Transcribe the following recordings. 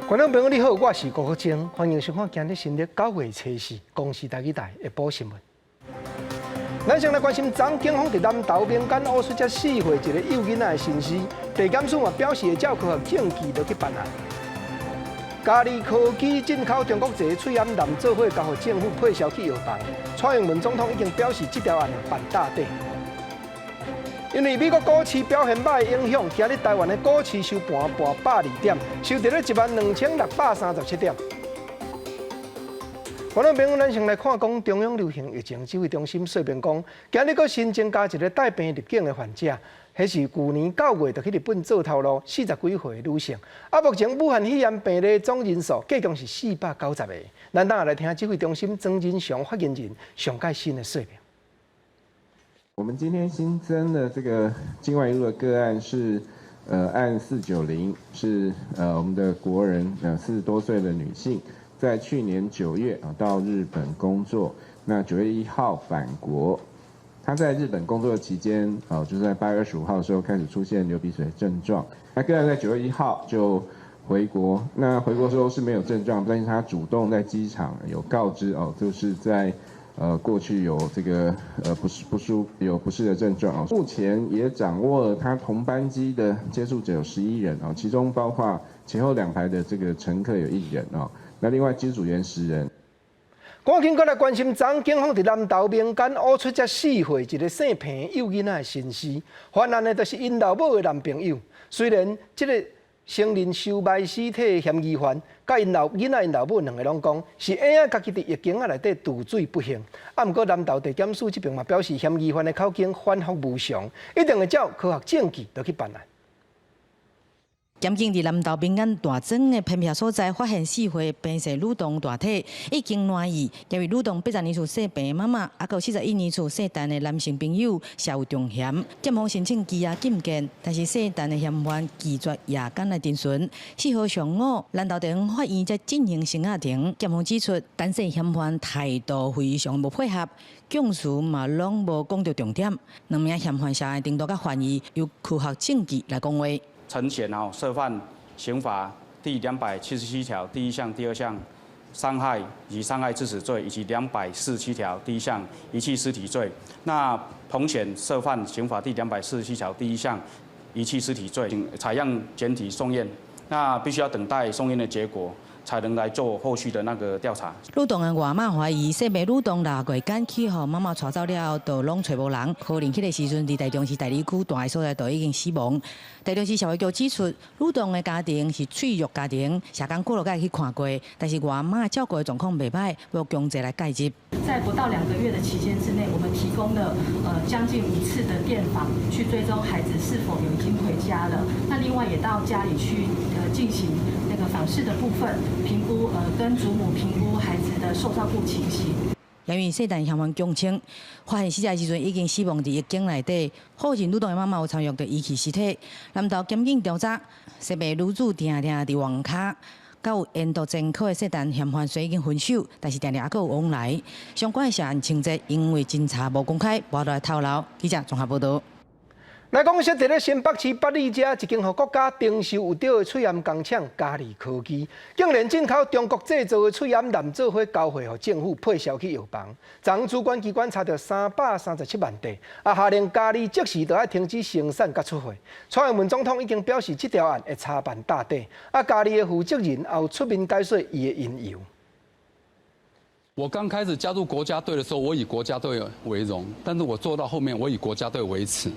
觀眾朋友你好，我是郭國晶，歡迎收看今日新曆九月初四公視台語台下晡新聞。咱先來關心，昨警方佇南投民間挖出這四歲一个幼囡仔的身屍，地檢署嘛表示會照科學證據落去辦案。嘉利科技進口中國製喙罨男做伙交予政府配銷去藥房，蔡英文總統已經表示這條案辦到底。因為美國股市表現䆀影響，今日台灣的股市收盤跌102點，收佇咧12,637點。觀眾朋友，咱先來看講中央流行疫情指揮中心說明講，今日閣新增加一个帶病入境的患者，彼是舊年9月就去日本做頭路四十幾歲的女性。啊，目前武漢肺炎病例總人數計共是490個。咱等下來聽指揮中心莊人祥發言人上蓋新的說明。我們今天新增的這個境外移入的個案是，案490，是我們的國人，40多歲的女性，在去年九月啊到日本工作，那9月1號返國，她在日本工作的期間，啊，就是在8月25號的時候開始出現流鼻水的症狀，那個案在九月一號就回國，那回國時候是沒有症狀，但是她主動在機場有告知哦，就是在過去有這個不適不舒有不適的症狀啊，目前也掌握了他同班機的接觸者有11人啊，其中包括前後兩排的這個乘客有一人啊，那另外機組員10人。趕緊閣來關心，昨警方佇南投民間挖出這四歲一个姓彭幼囡仔的身屍，犯案的就是𪜶老母的男朋友。雖然這个承認收埋屍體的嫌疑犯，佮𪜶老囡仔𪜶老母兩个攏講是嬰仔家己佇浴間仔內底墮水不幸。啊，毋過南投地檢署這邊嘛表示，嫌疑犯的口供反覆無常，一定會照科學證據落去辦案。檢警佇南投民間大莊的偏僻所在，發現四歲彭姓女童大體已經爛去。這位女童82歲姓彭的媽媽，抑閣有41年次姓陳的男性朋友，涉有重嫌。檢方申請羈押禁見，但是姓陳的嫌犯拒絕夜間來偵訊。4號上午，南投地方法院才進行聲押庭。檢方指出，陳姓嫌犯態度非常無配合，供詞嘛攏無講著重點。兩名嫌犯涉案程度佮犯意，由科學證據來講話。陳顯哦，涉犯刑法第277條第一項、第二項傷害以及傷害致死罪，以及247條第一項遺棄屍體罪。那彭顯涉犯刑法第247條第一項遺棄屍體罪，採樣檢體送驗，那必須要等待送驗的結果，才能來做後續的那個調查。女童的外媽懷疑，細妹女童6月間去予媽媽帶走了後，就攏揣無人，可能彼个時陣佇台中市大里區蹛的所在就已經死亡。台中市社會局指出，女童的家庭是脆弱家庭，社工過落蓋去看過，但是外媽照顧的狀況袂䆀，無強制來介入。在不到2個月的期間之內，我們提供了將近5次的電訪，去追蹤孩子是否有已經回家了。那另外也到家裡去進行那個訪視的部分，評估跟祖母評估孩子的受照顧情形。因為姓陳嫌犯供稱，發現死者時陣已經死亡佇浴間內底，否認女童的媽媽有參與著遺棄屍體。南投檢警調查，姓彭女子定定佇外跤，佮有煙毒前科的姓陳嫌犯雖已經分手，但是定定猶閣有往來。相關的涉案情節因為偵查無公開，無來透露。記者綜合報導。來講，設佇咧新北市八里遮一間予國家徵收有著的喙罨工廠嘉利科技，竟然進口中國製造的喙罨濫做伙交貨予政府配銷去藥房。昨主管機關查著337萬塊，啊下令嘉利即時就愛停止生產佮出貨。蔡英文總統已經表示，這條案會查辦到底。啊，嘉利的負責人也有出面解說伊的緣由。我剛開始加入國家隊的時候，我以國家隊為榮，但是我做到後面，我以國家隊為恥。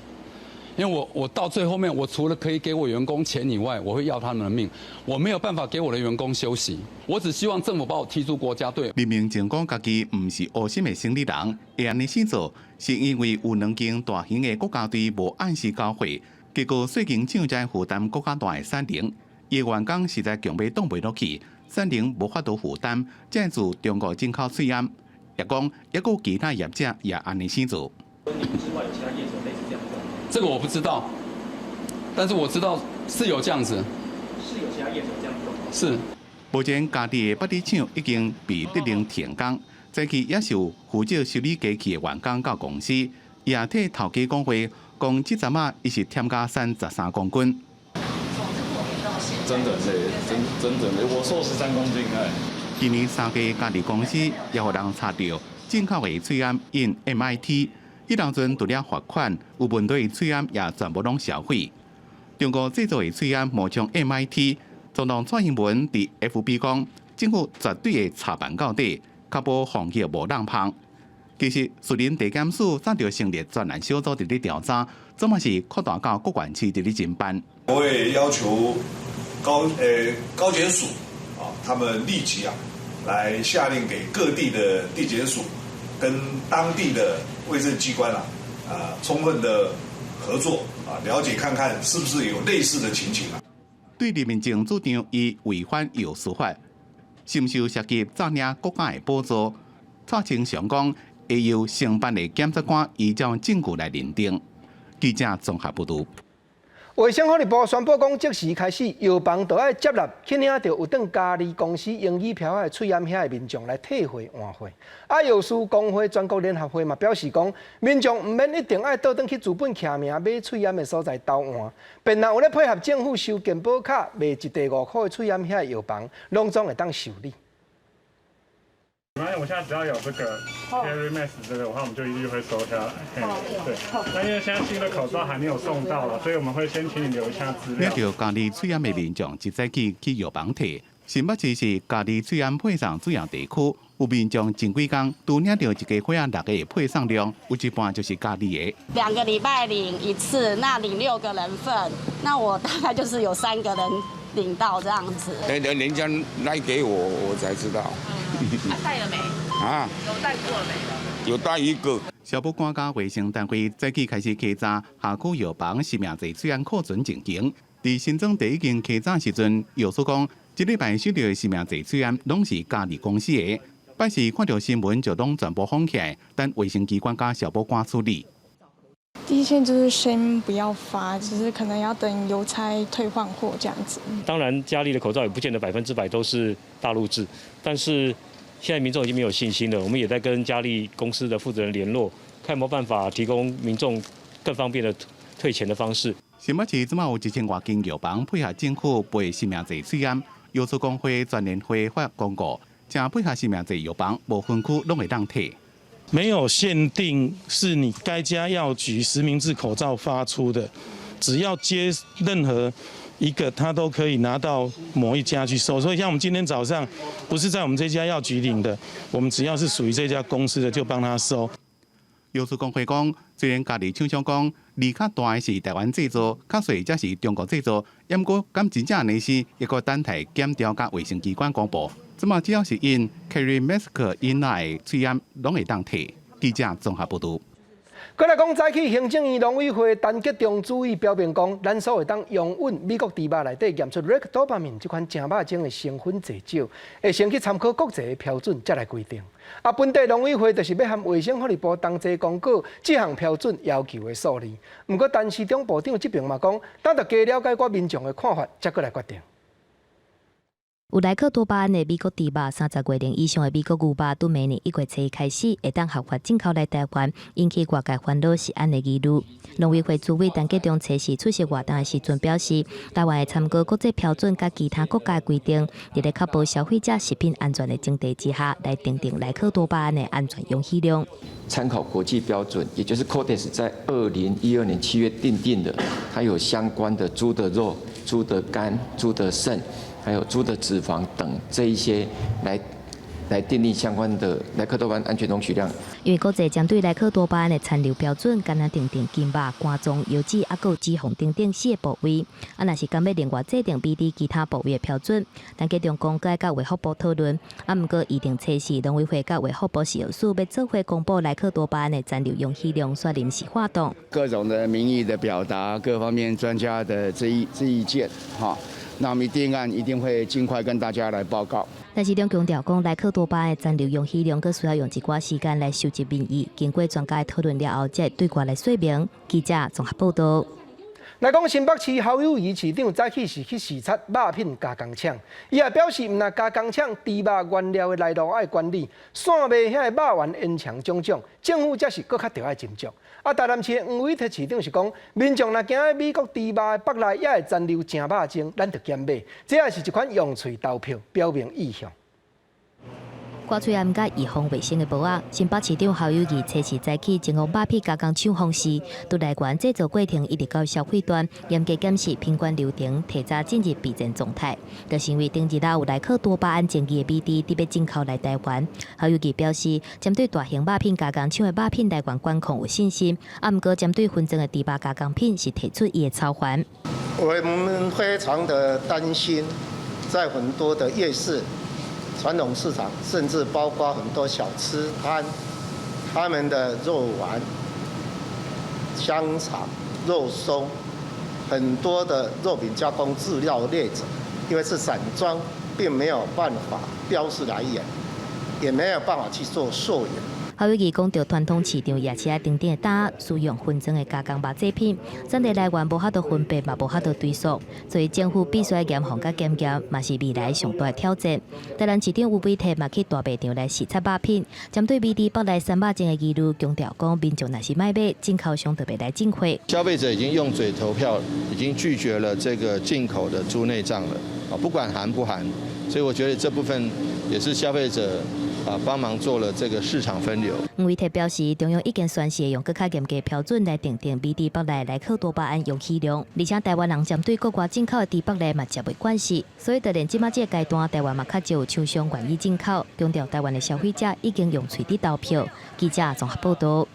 因為我到最後面，我除了可以給我員工錢以外，我會要他們的命。我沒有辦法給我的員工休息。我只希望政府把我踢出國家隊。明明就講家己毋是烏心的生理人，會按呢做，是因為有兩間大型的國家隊無按時交貨，結果細間廠才負擔閣較大的產能，伊的員工實在強欲擋袂落去，產能無法度負擔，才自中國進口喙罨。也講，抑閣有其他業者也按呢做。這個我不知道，但是我知道是有這樣子，是有其他業者這樣做。是。目前嘉利的八里廠已經被勒令停工，早期也是有負責修理機器的員工到公司，也替頭家講話，講這陣仔伊是添加33公斤。整整的，整整整的，我瘦13公斤哎。今年3月，嘉義公司也予人查著進口的喙罨印 MIT，彼當陣除了罰款，有問題的喙罨也全部攏銷毀。中國製造的喙罨冒充 MIT，總統蔡英文佇 FB 講，政府絕對會查辦到底，確保防疫無漏縫。其實，士林地檢署早就成立專案小組佇咧調查，這馬是擴大到各縣市佇咧偵辦。我會要求高檢署啊，他們立即啊，來下令給各地的地檢署跟當地的衛生機關啊，充分的合作啊，了解看看是不是有類似的情形啊。對林明正主張伊違反藥師法，是毋是有涉及詐領國家的補助？蔡清祥講，會由承辦的檢察官依照證據來認定。記者綜合報導。衛生福利部宣布講，即時開始，藥房就愛接納去領著有當嘉義公司英語標的喙罨遐的民眾來退貨換貨。啊，藥師公會全國聯合會嘛表示講，民眾毋免一定愛倒轉去資本徛名買喙罨的所在投換，便若有咧配合政府收健保卡賣一塊5箍的喙罨遐的藥房，攏總會當受理。沒關係，我現在只要有這個 Carry Mask 這個的話，我們就一律會收下來。對，那因為現在新的口罩還沒有送到了，所以我們會先請你留一下資料。領著嘉義喙罨的民眾一早起去藥房提，新北市是嘉義喙罨配送主要地區，有民眾前幾工拄領著一家伙仔六個的配送量，有一半就是嘉義的。 2個禮拜領一次，那領六個人份，那我大概就是有三個人領到這樣子。人家來給我，我才知道。帶了沒？啊？有帶過了沒？有帶一個。消保官佮衛生單位早起開始稽查轄區藥房實名制喙罨庫存情形。佇新莊第一間稽查時陣，藥師講，這禮拜收著的實名制喙罨攏是嘉義公司的。拜四看著新聞就攏全部封起來，等衛生機關佮消保官處理。第一線就是先不要發，就是可能要等郵差退換貨這樣子。當然，嘉義的口罩也不見得100%都是大陸製，但是現在民眾已經沒有信心了。我們也在跟嘉義公司的負責人聯絡，看有沒有辦法提供民眾更方便的退錢的方式。新北市這馬有1000外間藥房配合政府賣實名制喙罨，藥師公會全聯會發公告，請配合實名制藥房無分區攏會當退。沒有限定是你該家藥局實名制口罩發出的，只要接任何一個，他都可以拿到某一家去收。所以像我們今天早上，不是在我們這家藥局領的，我們只要是屬於這家公司的，就幫他收。藥師公會講，雖然嘉義廠商講，字較大的是台灣製造，較細才是中國製造，毋過敢真正按呢是，猶閣等待檢調佮衛生機關公布。這馬只要是印 Carry Mask 印的喙罨，攏會當退。記者綜合報導。閣來講，早起行政院農委會陳吉仲主委表明講，咱所會當容忍美國豬肉內底驗出 Ractopamine 這款成肉精的成分濟少，會先去參考國際的標準才來規定。啊，本地農委會就是欲和衛生福利部同齊公告這項標準要求的數字。毋過陳時中部長這邊嘛講，等著加了解寡民眾的看法，才閣來決定。有萊克多巴胺的美國豬肉，30月齡以上的美國牛肉，對明年1月初開始會當合法進口來台灣，引起外界煩惱食安的疑慮。農委會主委陳吉仲初四出席活動的時陣表示，台灣會參考國際標準佮其他國家規定，佇咧確保消費者食品安全的前提之下，來訂定萊克多巴胺的安全容許量。參考國際標準，也就是 Codex 在2012年7月訂定的，它有相關的豬的肉、豬的肝、豬的腎，還有豬的脂肪等這一些來訂定相關的萊克多巴胺安全容許量。因為國際針對萊克多巴胺的殘留標準，敢若訂定筋肉、肝臟、油脂、猶閣脂肪等等四個部位。啊，若是敢欲另外制定比佇其他部位的標準，陳吉仲講閣愛佮衛福部討論。啊，毋過預定初四農委會佮衛福部食藥署欲做伙公布萊克多巴胺的殘留容許量，煞臨時喊擋。各種的民意的表達，各方面專家的這意見，哈。那我們定案一定會盡快跟大家來報告。陳時中強調講，萊克多巴胺的殘留容許量，閣需要用一寡時間來收集民意，經過專家的討論了後，才會對外來說明。記者綜合報道。來講新北市侯友宜市長早起是去視察肉品加工廠，伊也表示，毋但加工廠豬肉原料的來路愛管理，散賣遐个肉丸煙腸種種，政府才是閣較著愛斟酌。啊，台南市的黃偉哲市長是講，民眾若驚美國豬肉的腹內猶會殘留正肉精，咱著減買。這也是一款用喙投票表明意向。掛喙罨佮預防衛生的帽仔，新北市長侯友宜初四早起前往肉品加工廠訪視，對來源製造過程一直到消費端，嚴格檢視品管流程，提早進入備戰狀態。就是因為頂日仔有萊克多巴胺爭議的美豬欲進口來台灣，侯友宜表示，針對大型肉品加工廠的肉品來源管控有信心，啊，毋過針對分裝的豬肉加工品是提出伊的操煩。我們非常的擔心，在很多的夜市、傳統市場，甚至包括很多小吃攤，他們的肉丸、香腸、肉鬆，很多的肉品加工飼料業者，因為是散裝，並沒有辦法標示來源，也沒有辦法去做溯源。侯友宜講著傳統市場、夜市仔等等的擔使用分裝的加工肉製品，產地來源無法度分辨，嘛無法度追溯，所以政府必須愛嚴防佮檢驗，嘛是未來上大的挑戰。台南市長吳偉哲嘛去大賣場來視察肉品，針對美豬腹內摻肉精的疑慮，強調講民眾若是莫買，進口商就袂來進貨。消費者已經用嘴投票，已經拒絕了這個進口的豬內臟了，啊，不管含不含，所以我覺得這部分也是消費者啊，幫忙做了這個市場分流。吳偉哲表示，中央已經宣示用閣較嚴格標準來訂定美豬腹內萊克多巴胺容許量，而且台灣人針對國外進口的豬腹內嘛食袂慣勢，所以就連這馬這個階段，台灣嘛較少有廠商願意進口，強調台灣的消費者已經用喙佇投票。記者綜合報道。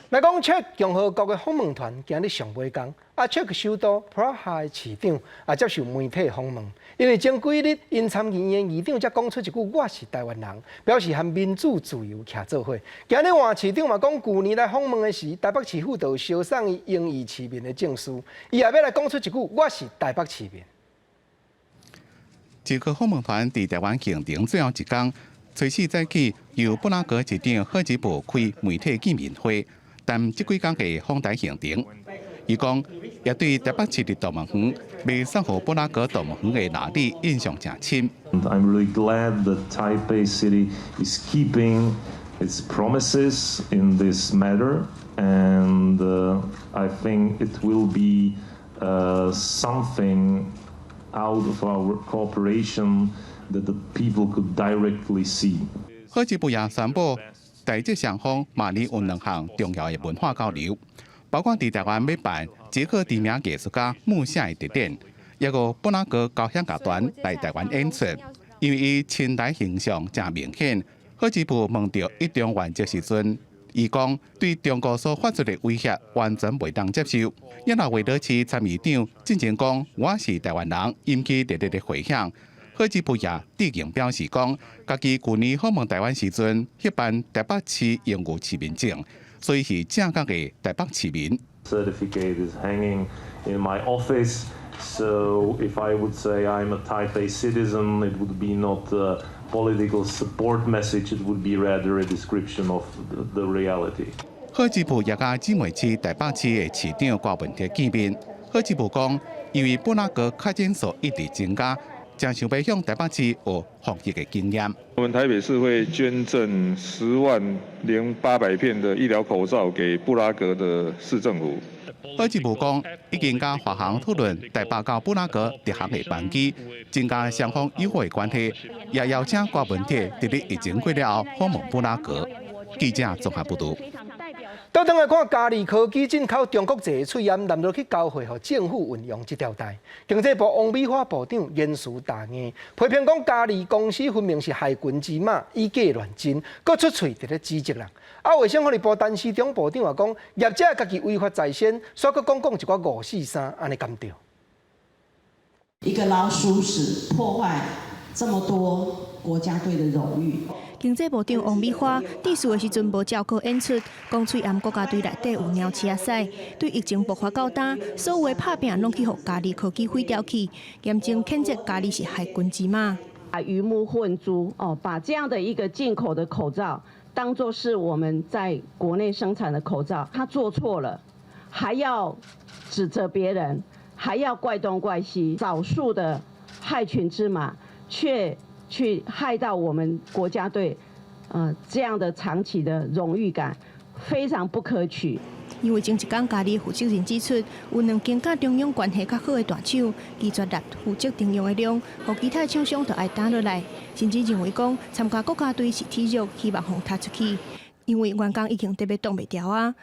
來講，捷共和國的訪問團今日上尾工，啊，捷克首都普拉哈的市長也接受媒體訪問，因為前幾日𪜶參議院議長才講出一句“我是台灣人”，表示和民主自由徛做伙。今日換市長嘛講，舊年來訪問的時，台北市府就相送伊榮譽市民的證書，伊也欲來講出一句“我是台北市民”。這個訪問團佇台灣行程最後一工，初四早起由布拉格市長賀吉布開媒體見面會。談這幾工的訪台行程，伊講也對台北市立動物園欲送予布拉格動物園的禮物印象誠深。 I'm really glad that Taipei City is keeping its promises in this matter, and I think it will be something out of our cooperation that the people could directly see. 賀吉布也宣布，台捷雙方明年有兩項重要的文化交流，包括佇台灣欲辦捷克知名藝術家木下的特展，抑閣布拉格交響樂團來台灣演出。因為伊親台形象誠明顯，賀吉布問著一中原則時陣，伊講對中國所發出的威脅完全袂當接受。也若維多市參議長進前講我是台灣人，引起熱烈的迴響。賀吉布也致敬表示講，家己舊年訪問台灣時陣，彼辦台北市榮譽市民證，所以是正港的台北市民。 Certificate is hanging in my office, so if I would say I'm a Taipei citizen, it would be not a political support message, it would be rather a description of the reality. 賀吉布也佮姊妹市台北市的市長郭文鐵見面。賀吉布講，因為布拉格確診數一直增加。誠想欲向台北市學防疫的經驗。我們台北市會捐贈10萬零800片的醫療口罩給布拉格的市政府。賀吉布講，已經佮華航討論台北到布拉格直航的班機，增加雙方友好的關係，也邀請郭文鐵佇咧疫情過了後訪問布拉格。記者綜合報導。倒轉來看，嘉利科技進口中國製的喙罨，納入去交貨予政府運用這條代。經濟部王美花部長言辭大硬，批評講嘉利公司分明是害群之馬，以假亂真，閣出喙佇咧指責人。啊，衛生福利部陳時中部長也講，業者家己違法在先，煞閣講講一寡五四三，按呢敢對？一個老鼠屎破壞這麼多國家隊的榮譽。經濟部長王美花致辭的時陣無照稿演出，講喙罨國家隊內底有貓鼠仔屎，對疫情爆發到今，所有的拍拚攏去予嘉利科技毀掉去，嚴正譴責嘉利是害群之馬。啊，魚目混珠哦，把這樣的一個進口的口罩當作是我們在國內生產的口罩，他做錯了，還要指責別人，還要怪東怪西，少數的害群之馬，卻去害到我們國家隊，這樣的長期的榮譽感，非常不可取。因為前一工嘉義負責人指出，有兩間佮中央關係較好的大廠，拒絕納負責訂用的量，予其他廠商就愛擔落來，甚至認為講參加國家隊是恥辱，希望予踢出去，因為員工已經特別擋袂牢啊。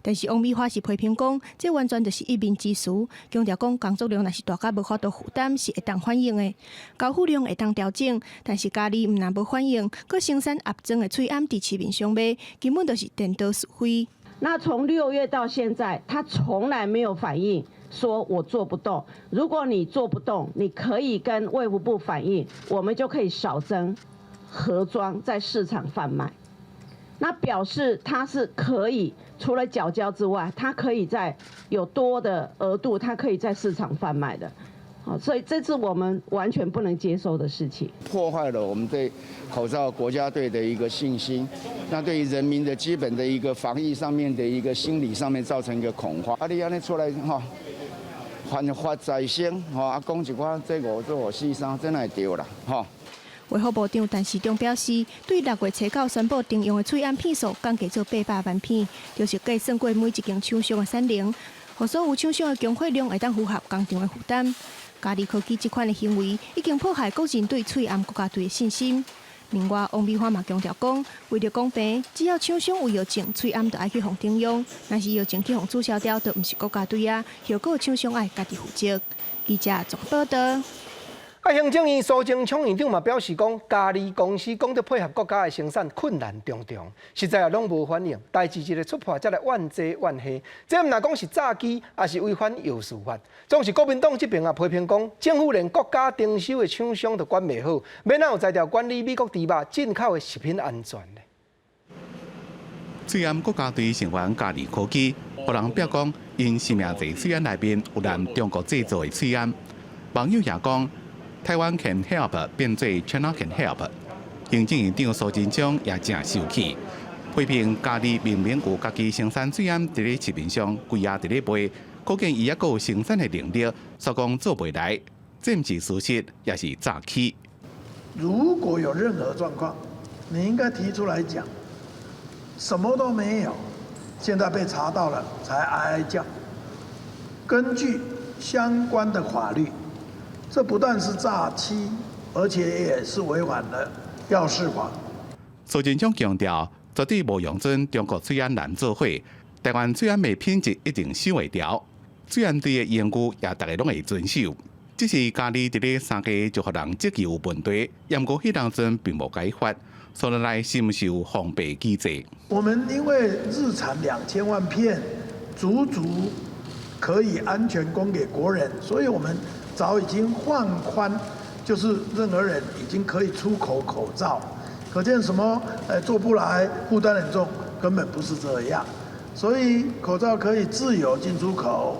但是王美花是批評講，這完全就是一面之詞，強調講工作量若是大甲無法度負擔，是會當反映的。交付量會當調整，但是嘉義毋但無反應，閣生產盒裝的喙罨佇市面上賣，根本就是顛倒是非。那從6月到現在，他從來沒有反應，說我做不動。如果你做不動，你可以跟衛福部反映，我們就可以少增盒裝在市場販賣。那表示他是可以除了繳交之外，他可以在有多的額度，他可以在市場販賣的。好，所以這是我們完全不能接受的事情。破壞了我們對口罩國家隊的一個信心，那對於人民的基本的一個防疫上面的一個心理上面造成一個恐慌。啊，你按呢出來吼，犯法在先，吼啊，講一寡這五做五四三，這哪會對啦，吼。衛福部長陳時中表示，對6月初九宣布停用的喙罨片數降低做800萬片，就是計算過每一間廠商的產能，予所有廠商的供貨量會當符合工廠的負擔。嘉義科技這款的行為已經破壞國人對喙罨國家隊的信心。另外，王美花嘛強調講，為著公平，只要廠商有藥證，喙罨就愛去予停用；若是藥證去予註銷掉，就毋是國家隊啊，後果廠商愛家己負責。記者綜報導。啊，行政院蘇貞昌院長嘛表示講，嘉義公司講著配合國家的生產困難重重，實在也攏無反應，代誌一个出破才來怨這怨彼，這毋但講是詐欺，抑是違反藥事法。總是國民黨這邊啊批評講，政府連國家徵收的廠商都管袂好，欲怎有才調管理美國豬肉進口的食品安全呢？喙罨國家隊成員嘉義科技，予人表講，𪜶實名制喙罨內面有含中國製造的喙罨。網友也講，Taiwan can help 變做 China can help。行政院長蘇貞昌也誠受氣，批評嘉義明明有家己生產喙罨佇咧市面上貴也佇咧賣，可見伊猶閣有生產的能力，煞講做袂來，這毋是事實，也是詐欺。如果有任何狀況，你應該提出來講，什麼都沒有，現在被查到了才哀哀叫。根據相關的法律，這不但是詐欺，而且也是違反了藥事法。蘇貞昌強調，絕對無容准中國喙罨來做伙，台灣喙罨的品質一定守會牢，喙罨隊的榮譽也逐家攏會遵守。只是嘉義佇咧三月就予人質疑有問題，毋過彼當陣並無解法，所以來是毋是有防備機制？我們因為日產2000萬片，足足可以安全供給國人，所以我們早已經放寬，就是任何人已經可以出口口罩。可見什麼？做不來，負擔很重，根本不是這樣。所以口罩可以自由進出口，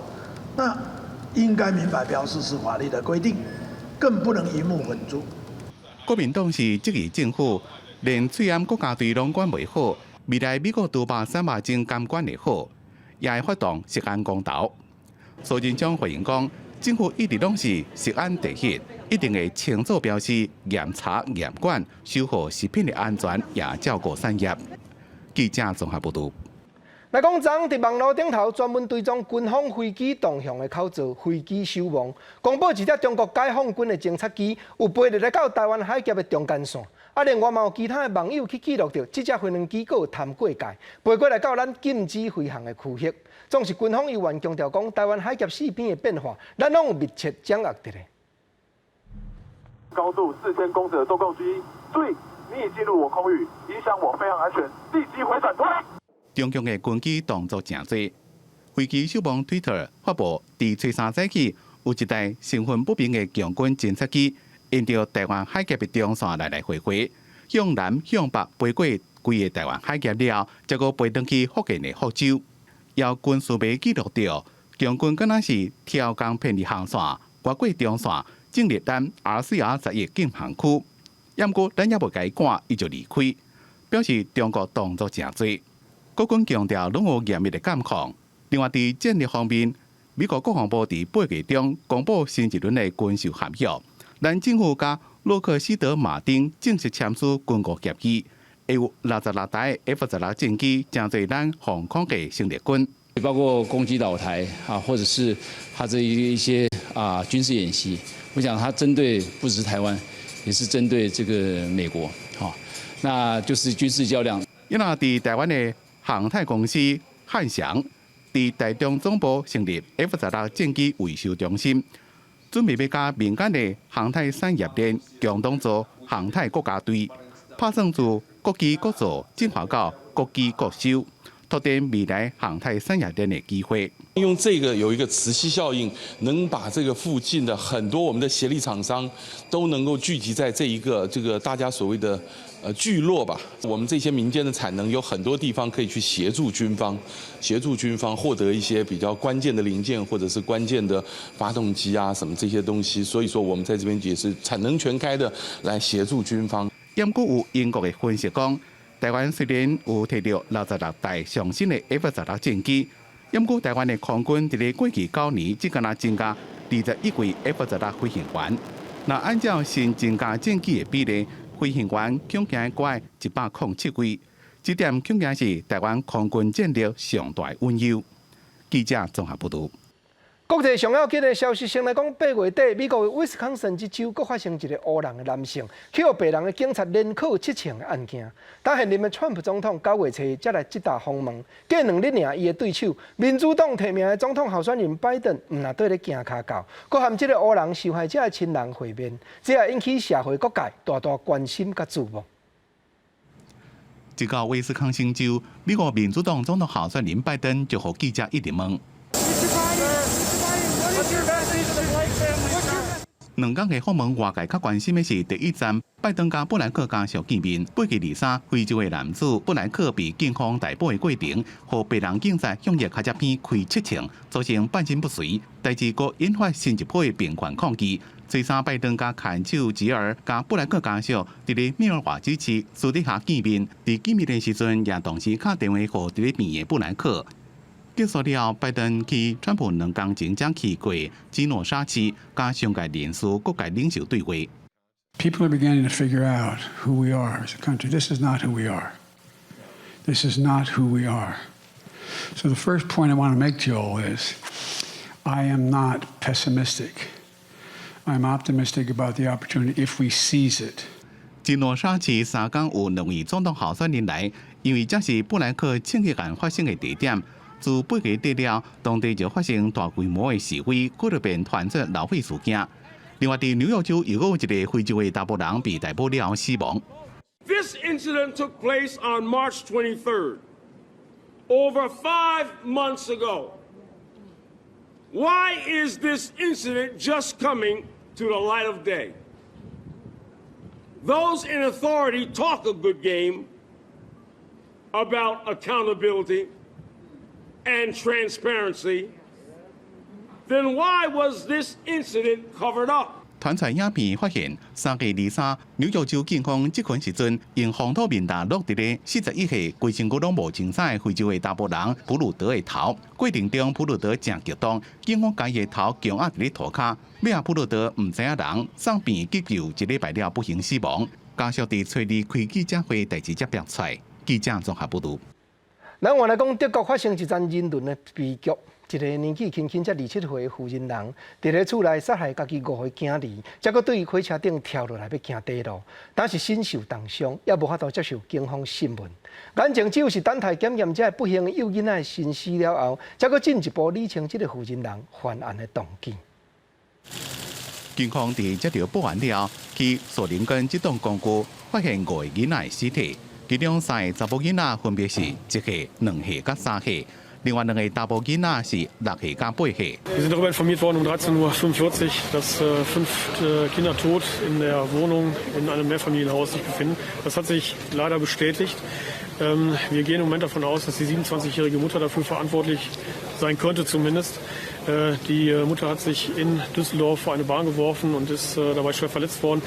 那應該明白標示是法律的規定，更不能魚目混珠。國民黨是質疑政府連喙罨國家隊攏管袂好，未來美國豬肉產肉證敢管會好，也會發動食安公投。蘇貞昌回應講，政府一直攏是食安第一，一定會清楚標示、嚴查嚴管，守護食品的安全，也照顧產業。記者綜合報導。來講，昨佇網路頂頭專門追蹤軍方飛機動向的口號“飛機守望”，公布一隻中國解放軍的偵察機有飛入來到台灣海峽的中間線。啊，另外嘛有其他的網友去記錄著，這隻飛行機閣有探過界，飛過來到咱禁止飛行的區域。總是軍方猶原強調講，台灣海峽四邊的變化，咱攏有密切掌握著咧。高度4000公尺的中共機，注意，你已進入我空域，影響我飛航安全，立即回轉推。中共的軍機動作誠濟，飛機守望 Twitter 發布，佇初三早起有一台身份不明的共軍偵察機，沿著台灣海峽的中線來來回回，向南向北飛過規个台灣海峽了後，才閣飛轉去福建的福州。有軍事迷記錄著，共軍敢若是挑工偏離航線，越過中線，進入咱 RCR 11禁航區。毋過咱猶無共伊趕，伊就離開，表示中國動作誠濟。國軍強調攏有嚴密的監控。另外，佇戰力方面，美國國防部佇8月中公布新一輪的軍售合約，咱政府佮洛克希德馬丁正式簽署軍購協議，會有66台 F-16戰機，成做咱防空的生力軍。包括攻擊老台啊，或者是他這一些啊軍事演習，我想他針對不只是台灣，也是針對這個美國，哈，那就是軍事較量。因為佇台灣的航太公司漢翔，佇台中總部成立 F-16戰機維修中心，準備欲佮民間的航太產業鏈共同做航太國家隊，拍算自國機國造進化到國機國修，拓展未來航太產業鏈的機會。用這個有一個磁吸效應，能把這個附近的很多我們的協力廠商都能夠聚集在這一個這個大家所謂的聚落吧。我們這些民間的產能有很多地方可以去協助軍方，協助軍方獲得一些比較關鍵的零件或者是關鍵的發動機啊什麼這些東西。所以說我們在這邊也是產能全開的來協助軍方。毋過有英國的分析講，台灣雖然有提著66台上新的 F-16戰機，毋過台灣的空軍佇咧過去9年只敢若增加21位 F-16飛行員。若按照新增加戰機的比例，飛行員恐驚閣107位，這點恐驚是台灣空軍戰力上大隱憂。記者綜合報導。國際上要緊的消息，先來講8月底，美國威斯康辛這州閣發生一个黑人的男性，去予白人的警察連銬七槍的案件。但現任的川普總統9月初才來這搭訪問，過2日爾，伊的對手民主黨提名的總統候選人拜登，毋但綴咧行跤到，閣和這个黑人受害者的親人會面，這也引起社會各界大大關心佮注目。這個威斯康星州，美國民主黨總統候選人拜登就予記者一直問。2天的訪問，外界較關心的是第一站，拜登佮布萊克家屬見面。8月23，非洲的男子布萊克被警方逮捕的過程，予白人警察向伊跤脊邊開七槍，造成半身不遂，代誌閣引發新一波的平權抗議。初三，拜登佮牽手吉爾佮布萊克家屬佇咧密爾瓦基市私底下見面，佇見面的時陣，也同時敲電話予佇咧病院的布萊克。結束了後，拜登去川普2工前才去過基諾沙市，佮商界人士、各界領袖對話。 People are beginning to figure out who we are as a country. This is not who we are. This is not who we are. So the first point I want to make to you all is, I am not pessimistic. I'm optimistic about the opportunity if we seize it. 基諾沙市3工有兩位總統候選人來，因為這是布萊克槍擊案發生的地點。自8月底了，當地就發生大規模的示威，閣就變傳出流血事件。另外，佇紐約州又有一个非洲的查埔人被逮捕了後死亡。 This incident took place on March 23rd, over 5 months ago. Why is this incident just coming to the light of day? Those in authority talk a good game about accountability and transparency. Then why was this incident covered up? 傳出影片發現，3月23，紐約州警方執勤時陣，用防毒面罩落佇咧41歲、規身軀攏無清楚的非洲的查埔人普魯德的頭。過程中，普魯德誠激動，警方共伊的頭強壓佇咧塗跤，尾仔普魯德毋知影人送病院急救，一禮拜了不幸死亡。家屬佇初二開記者會，代誌才爆出來。記者綜合報導。咱換來講，德國發生一樁人倫的悲劇，一个年紀輕輕才27歲的婦人人，佇咧厝內殺害家己五歲囝兒，才閣對火車頂跳落來欲行短路，但是身受重傷，也無法度接受警方審問。眼前只有是等待檢驗這个不幸幼囡仔的身屍了後，才閣進一步理清這个婦人人犯案的動機。警方佇接著報案了後，去索林根這棟公寓發現五个囡仔的屍體。其中三个查某囡仔分別是1歲、2歲佮3歲，另外兩个查埔囡仔是6歲佮8歲。 Wir sind darüber informiert worden um 13.45 Uhr, dass fünf Kinder tot in der Wohnung in einem Mehrfamilienhaus sich befinden. Das hat sich leider bestätigt. Wir gehen im Moment davon aus, dass die 27-jährige Mutter dafür verantwortlich sein könnte zumindest. Die Mutter hat sich in Düsseldorf vor eine Bahn geworfen und ist dabei schwer verletzt worden.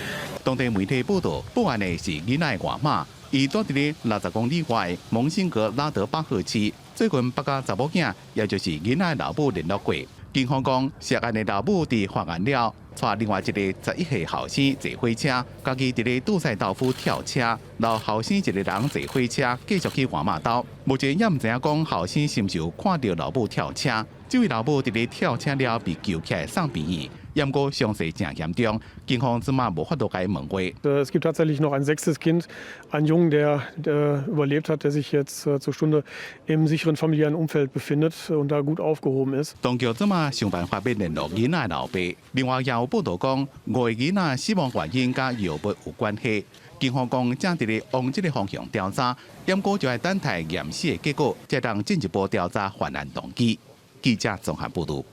當地媒體報道，報案的是囡仔的外媽，伊住佇咧60公里外的蒙辛格拉德巴赫市。最近捌佮查某囝，也就是囡仔老母聯絡過。警方講，涉案的老母佇犯案了，帶另外一个11歲後生坐火車，家己佇咧杜塞道夫跳車，留後生一个人坐火車繼續去換馬兜。目前也毋知影講後生是毋是有看著老母跳車。這位老母佇咧跳車了被救起來送病院，毋過傷勢誠嚴重，警方這馬無法度共伊問話。 Es gibt tatsächlich noch ein sechstes Kind, einen Jungen, der überlebt hat, der sich jetzt zur Stunde im sicheren familiären Umfeld befindet und da gut aufgehoben ist。當局這馬想辦法欲聯絡囡仔老爸。另外也有報道講，五个囡仔死亡原因佮藥物有關係。警方講正佇咧往這个方向調查，毋過就愛等待驗屍的結果，才通進一步調查犯案動機。記者綜合報導。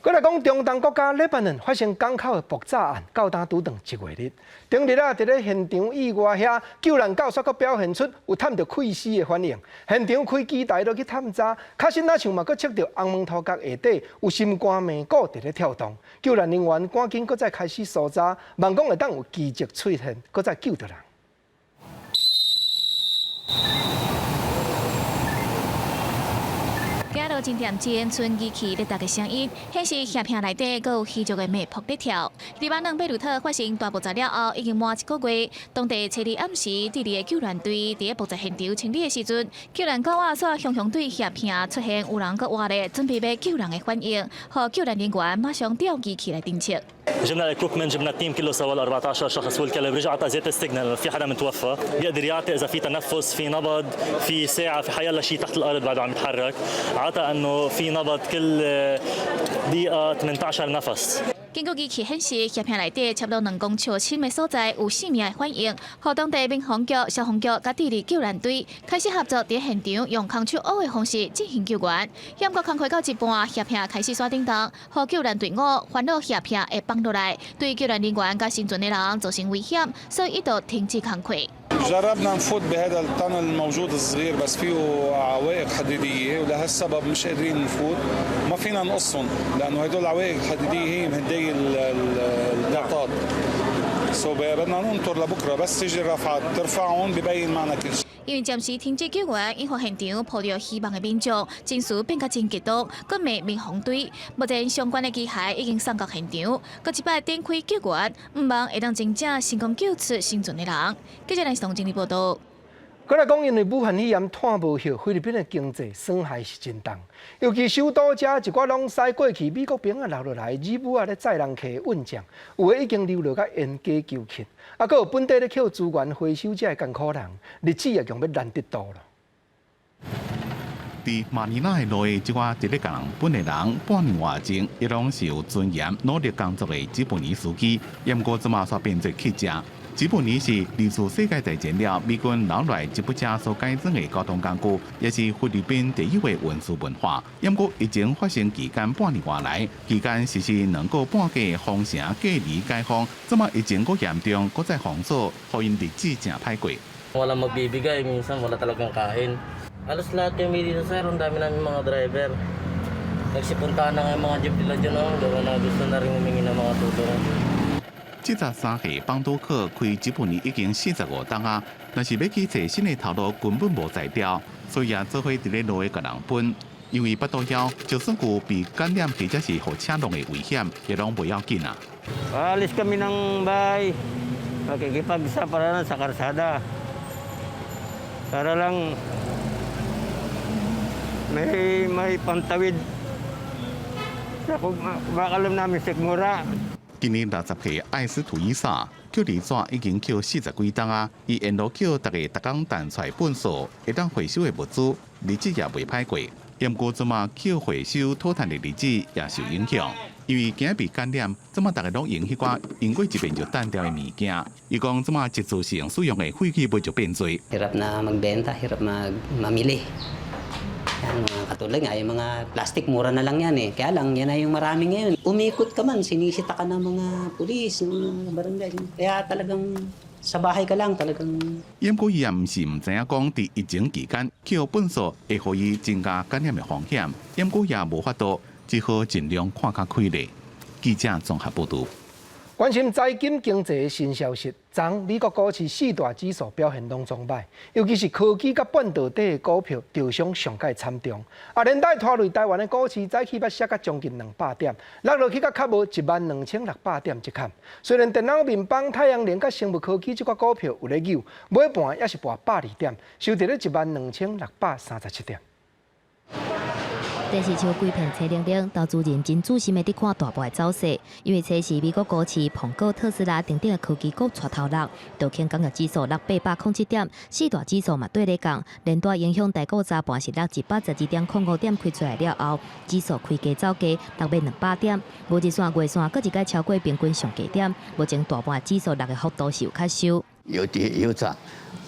閣來講，中東國家黎巴嫩發生港口的爆炸案，到今拄轉一月日。頂日啊，佇咧現場意外遐，救援狗煞閣表現出有探著氣死的反應。現場開機台落去探查，確實若像嘛閣測著紅毛塗角下底有心肝命鼓佇咧跳動。救援人員趕緊閣再開始搜查，望講會當有奇蹟出現，閣再救著人。行路真恬靜，賰機器咧逐个聲音，顯示瓦片內底閣有虛弱的脈搏咧跳。黎巴嫩貝魯特發生大爆炸了後，已經滿一個月。當地初二暗時，智利的救援隊佇咧爆炸現場清理的時陣，救援狗仔煞雄雄對瓦片出現有人閣活咧，準備欲救人的反應，予救援人員馬上調機器來偵測。 جبنا ال equipment، جبنا ال team كله سوا، 14 شخص والكلب. رجع عطى زيت ال signal في حدا متوفى، بيقدر يعطي اذا في تنفس، في نبض، في ساعه، في حيلا شيء تحت الارض بعده عم يتحرك. عطى انه في نبض كل دقيقه 18 نفس。根據機器顯示，瓦片內底差不多2公尺深的所在有生命的反應，予當地民防局、消防局佮智利救援隊開始合作，佇現場用空手挖的方式進行救援。毋過工課到一半，瓦片開始煞振動，予救援隊伍煩惱瓦片會崩落來，對救援人員佮生存的人造成危險，所以一度停止工課。 جربنا نفوت بهذا ال tunnel الموجود الصغير، بس فيه عوائق حديديه ولهالسبب مش قادرين نفوت. ما فينا نقصهم لانه هدول العوائق الحديديه هي مهديه الضغطات، so بدنا ننطر لبكره، بس تيجي الرافعات ترفعهم ببين معنا كل شيء。因為暫時停止救援，引發現場抱著希望的民眾情緒變甲真激動，閣罵民防隊。目前相關的機械已經送到現場，閣一擺展開救援，毋望會當真正成功救出生存的人。記者來從整理報道。閣來講，因為武漢肺炎湠無藥，菲律賓的經濟損害是真重。尤其首都遮一寡攏駛過去美國邊仔留落來，義母仔咧載人客運將，有的已經流落甲冤家求乞，啊，閣有本地咧抾資源回收者的艱苦人，日子也強欲難得度囉。佇馬尼拉的路的這寡佇咧共人分的人，半年外前，伊攏是有尊嚴、努力工作的吉普尼司機，毋過這馬煞變做乞食。吉普尼是二次世界大戰了，美軍留來吉普車所改裝的交通工具，也是菲律賓第一位運輸文化。毋過疫情發生期間半年外來，期間實施2個半月封城隔離解封，這馬疫情閣嚴重，閣再封鎖，予𪜶日子誠歹過。 Walang magbibigay, minsan wala talagang kain. Halos lahat kami dito, sir, ang dami namin mga driver. Nagsipuntahan na nga yung mga jeep nila dyan, oh, gawa na gusto na rin humingi ng mga tulong. 73歲邦多克開吉普尼已經45冬啊，若是欲去揣新的頭路，根本無才調，所以也做伙佇咧路的共人分。因為腹肚枵，就算有被感染或者是予車弄的危險，也攏袂要緊啊。 Alis kami ng bahay, makikipagsapalaran sa kalsada. Para lang may pantawid. Sa baka alam namin sikmura. 今年60歲艾斯圖伊薩抾離紙已經抾40幾冬啊，伊沿路抾逐家逐工彈出來糞掃，會當回收的物資，日子也袂歹過。毋過這馬抾回收討趁的日子也受影響，因為驚被感染，這馬逐家攏用彼寡用過一遍就擲掉的物件。伊講這馬一次性使用的廢棄物就變濟。 Hirap na magbenta, hirap mag mamili. Yan, mga katulad nga, yung mga plastic, mura na lang yan eh. Kaya lang, yan na yung marami ngayon. Umikot ka man, sinisita ka ng mga pulis, ng mga barangay. Kaya talagang sa bahay ka lang, talagang 毋過伊也毋是毋知影講，佇疫情期間抾糞掃會予伊增加感染的風險，毋過也無法度，只好盡量看較開咧。記者綜合報導。關心財經經濟的新消息，昨美國股市四大指數表現攏總䆀，尤其是科技佮半導體的股票，受傷上蓋慘重。啊，連帶拖累台灣的股市，早起捌瀉甲將近200點，落落去甲較無12,600點這坎。雖然電腦面板、太陽能佮生物科技這寡股票有咧扭，尾盤也是跋120點，收佇咧12,637點。電視牆規片青零零，投資人真注心的佇看大盤的走勢，因為這是美國股市蘋果、特斯拉等等的科技股帶頭落，道瓊工業指數落807點，四大指數嘛綴咧降，連帶影響台股早盤是落112.05點開出來了後，指數開低走低，落欲200點，五日線、月線閣一擺超過平均上低點，目前大盤指數落的幅度是有較收。有跌有漲，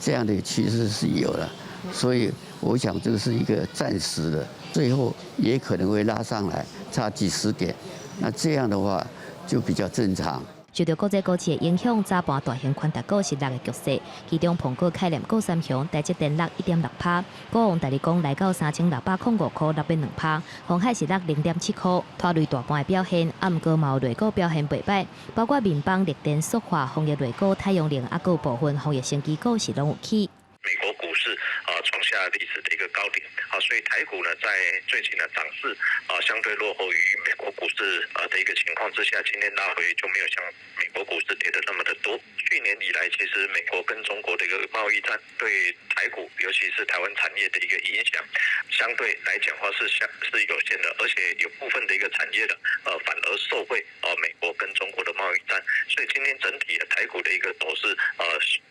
這樣的趨勢是有的，所以我想這是一個暫時的。最後也可能會拉上來，差幾十點，那這樣的話就比較正常。受著國際股市的影響，早盤大型權值股是落的強勢，其中蘋果概念股三雄，台積電落1.6趴，股王大立光來到3605塊，落欲2趴，鴻海是落0.7塊，拖累大盤的表現。啊，毋過嘛有類股表現袂䆀，包括面板、綠電、塑化、工業類股、太陽能，啊，閣有部分工業生技股是攏有起。美國股市啊創下歷史的一個高點啊，所以台股呢在最近的漲勢啊相對落後於美國股市啊的一個情況之下，今天拉回就沒有像美國股市跌得那麼的多。去年以來，其實美國跟中國的一個貿易戰對台股，尤其是台灣產業的一個影響，相對來講話是相是有限的，而且有部分的一個產業的反而受惠啊美國跟中國的貿易戰，所以今天整體的台股的一個走勢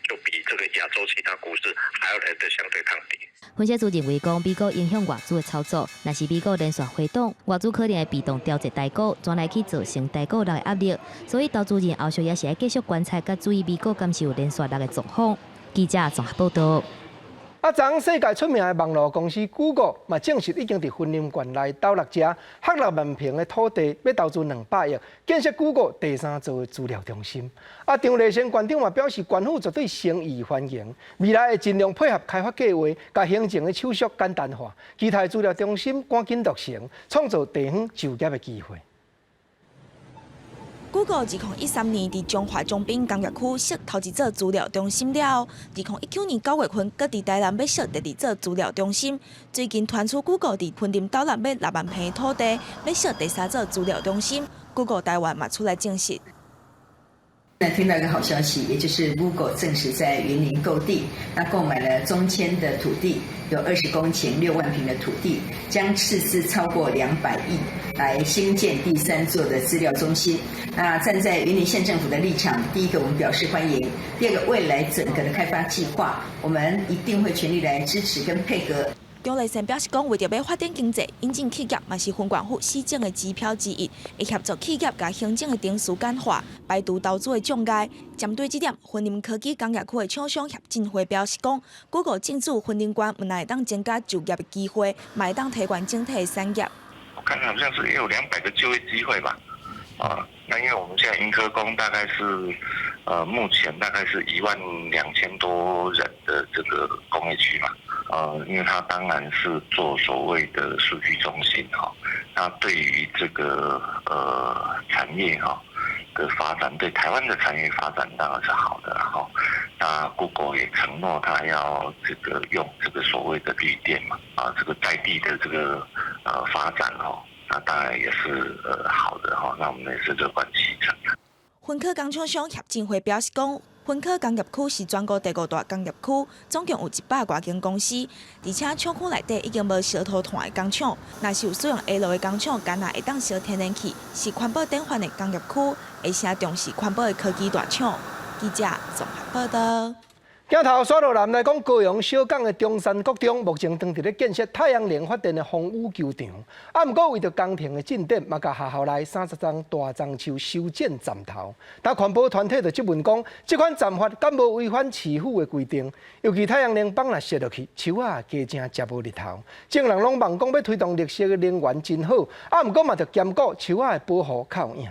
就比這個亞洲其他股市還要來得相對抗跌。分析師認為講，美國影響外資的操作，若是美國連續回檔，外資可能會被動調節台股，轉來去造成台股落的壓力。所以投資人後續也是愛繼續觀察，佮注意美股敢是有連續落的狀況。記者綜合報道。啊，昨世界出名的網路公司 Google 嘛，證實已經佇雲林縣內斗六家約6萬坪的土地，欲投資200億建設 Google 第三座的資料中心。啊，張麗善縣長嘛表示，縣府絕對誠意歡迎，未來會盡量配合開發計劃，共行政的手續簡單化，期待資料中心趕緊落成，創造地方就業的機會。 Google 2013年佇彰化長濱工業區設頭一座資料中心了後，2019年9月份，閣佇台南欲設第二座資料中心。最近傳出 Google 佇雲林斗六買6萬坪土地，欲設第三座資料中心。Google 台灣嘛出來證實。那聽到一個好消息，也就是 Google 證實在雲林購地，那購買了中簽的土地，有20公頃6萬坪的土地，將斥資超過200億來興建第三座的資料中心。那站在雲林縣政府的立場，第一個我們表示歡迎，第二個未來整個的開發計劃，我們一定會全力來支持跟配合。張麗善表示講，為著欲發展經濟，引進企業嘛是雲縣府施政的指標之一，會協助企業共行政的程序簡化，排除投資的障礙。針對這點，雲林科技工業區的廠商葉進輝表示講，Google 進駐雲林縣，毋但會當增加就業的機會，嘛會當提懸整體的產業。我看好像是有200個就業機會吧，啊，那因為我們現在雲科工大概是，目前大概是1萬2千多人的這個工業區嘛。因為它當然是做所謂的數據中心哈，那對於這個產業哈的發展，對台灣的產業發展當然是好的哈。那 Google 也承諾他要這個用這個所謂的綠電嘛，啊，這個在地的這個發展哈，那當然也是好的哈。那我們也是樂觀其成。雲科工廠商葉進輝表示講，雲科工業區是全國第五大工業區，總共有100外間公司，而且廠區內底已經無燒塗炭的工廠，若是有使用下爐的工廠，敢若會當燒天然氣，是環保典範的工業區，而且重視環保的科技大廠。記者綜合報道。鏡頭煞落來講，高雄小港的中山國中目前正佇咧建設太陽能發電的風雨球場。啊，毋過為著工程的進展，嘛共學校內30叢大樟樹修剪斬頭。但環保團體就質問講，這款斬法敢無違反市府的規定？尤其太陽能板若摔落去，樹仔加誠食無日頭。眾人攏望講欲推動綠色的能源真好，啊，毋過嘛著兼顧樹仔的保護較有影。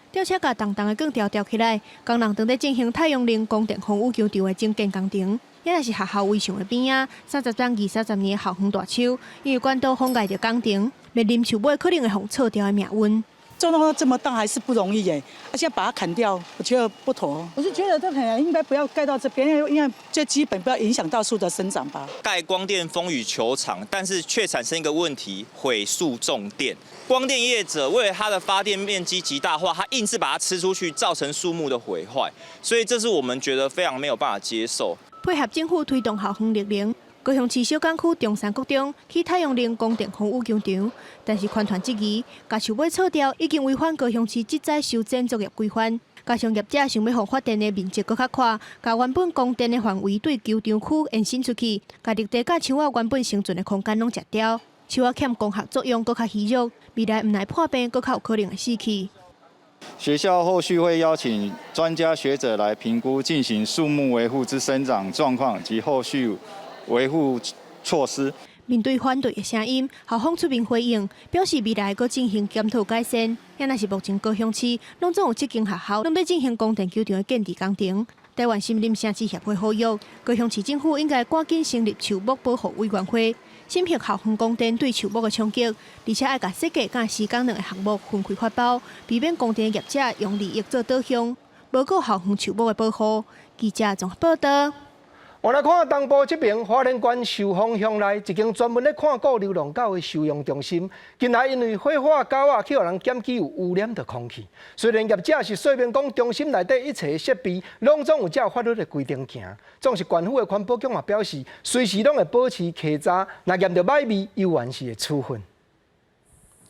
吊車共重重的鋼條吊起來，工人正佇進行太陽能光電風雨球場的整建工程。遐是學校圍牆的邊仔，30叢二三十年的校園大樹，因為管道妨礙著工程，面臨樹尾可能會予錯掉的命運。種到這麼大還是不容易耶，而且把它砍掉，我覺得不妥。我是覺得這可能應該不要蓋到這邊，因為最基本不要影響到樹的生長吧。蓋光電風雨球場，但是卻產生一個問題，毀樹種電。光電業者為了它的發電面積極大化，他硬是把它吃出去，造成樹木的毀壞，所以這是我們覺得非常沒有辦法接受。配合政府推動校園綠能，高雄市小港區中山國中起太陽能光電風雨球場，但是環團質疑，共樹尾鋤掉已經違反高雄市植栽修剪作業規範，加上業者想欲予發電的面積閣較闊，共原本供電的範圍對球場區延伸出去，共綠地佮樹仔原本生存的空間攏食掉，樹仔欠光合作用閣較虛弱，未來毋但破病，閣較有可能會死去。學校後續會邀請專家學者來評估進行樹木維護之生長狀況及後續維護措施。面對反對的聲音，校方出面回應，表示未來閣進行檢討改善。也若是目前高雄市攏總有七間學校攏欲進行光電球場的建置工程。台灣森林城市協會呼籲，高雄市政府應該趕緊成立樹木保護委員會，審核校園光電對樹木的衝擊，而且愛共設計佮施工兩个項目分開發包，避免光電業者用利益做導向，無顧校園樹木的保護。記者綜合報道。我來看東部這邊花蓮縣壽豐鄉內一間專門咧看顧流浪狗的收容中心，近來因為火化狗仔去予人檢舉有污染著空氣。雖然業者是說明講中心內底一切設備攏總有照法律的規定行，總是縣府的環保局嘛表示，隨時攏會保持稽查，若驗著䆀味，猶原是會處分。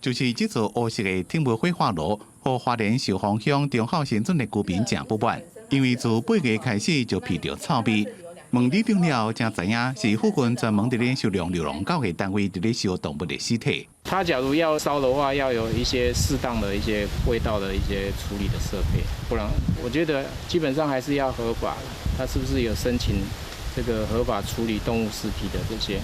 就是這座烏色的鐵木火化爐，予花蓮壽豐鄉中孝新村的居民誠不滿，因為自8月開始就鼻著臭味。問里長了後，才知影是附近專門佇咧收容流浪狗的單位佇咧燒動物的屍體。他假如要燒的話，要有一些適當的一些味道的一些處理的設備，不然我覺得基本上還是要合法。他是不是有申請這個合法處理動物屍體的這些？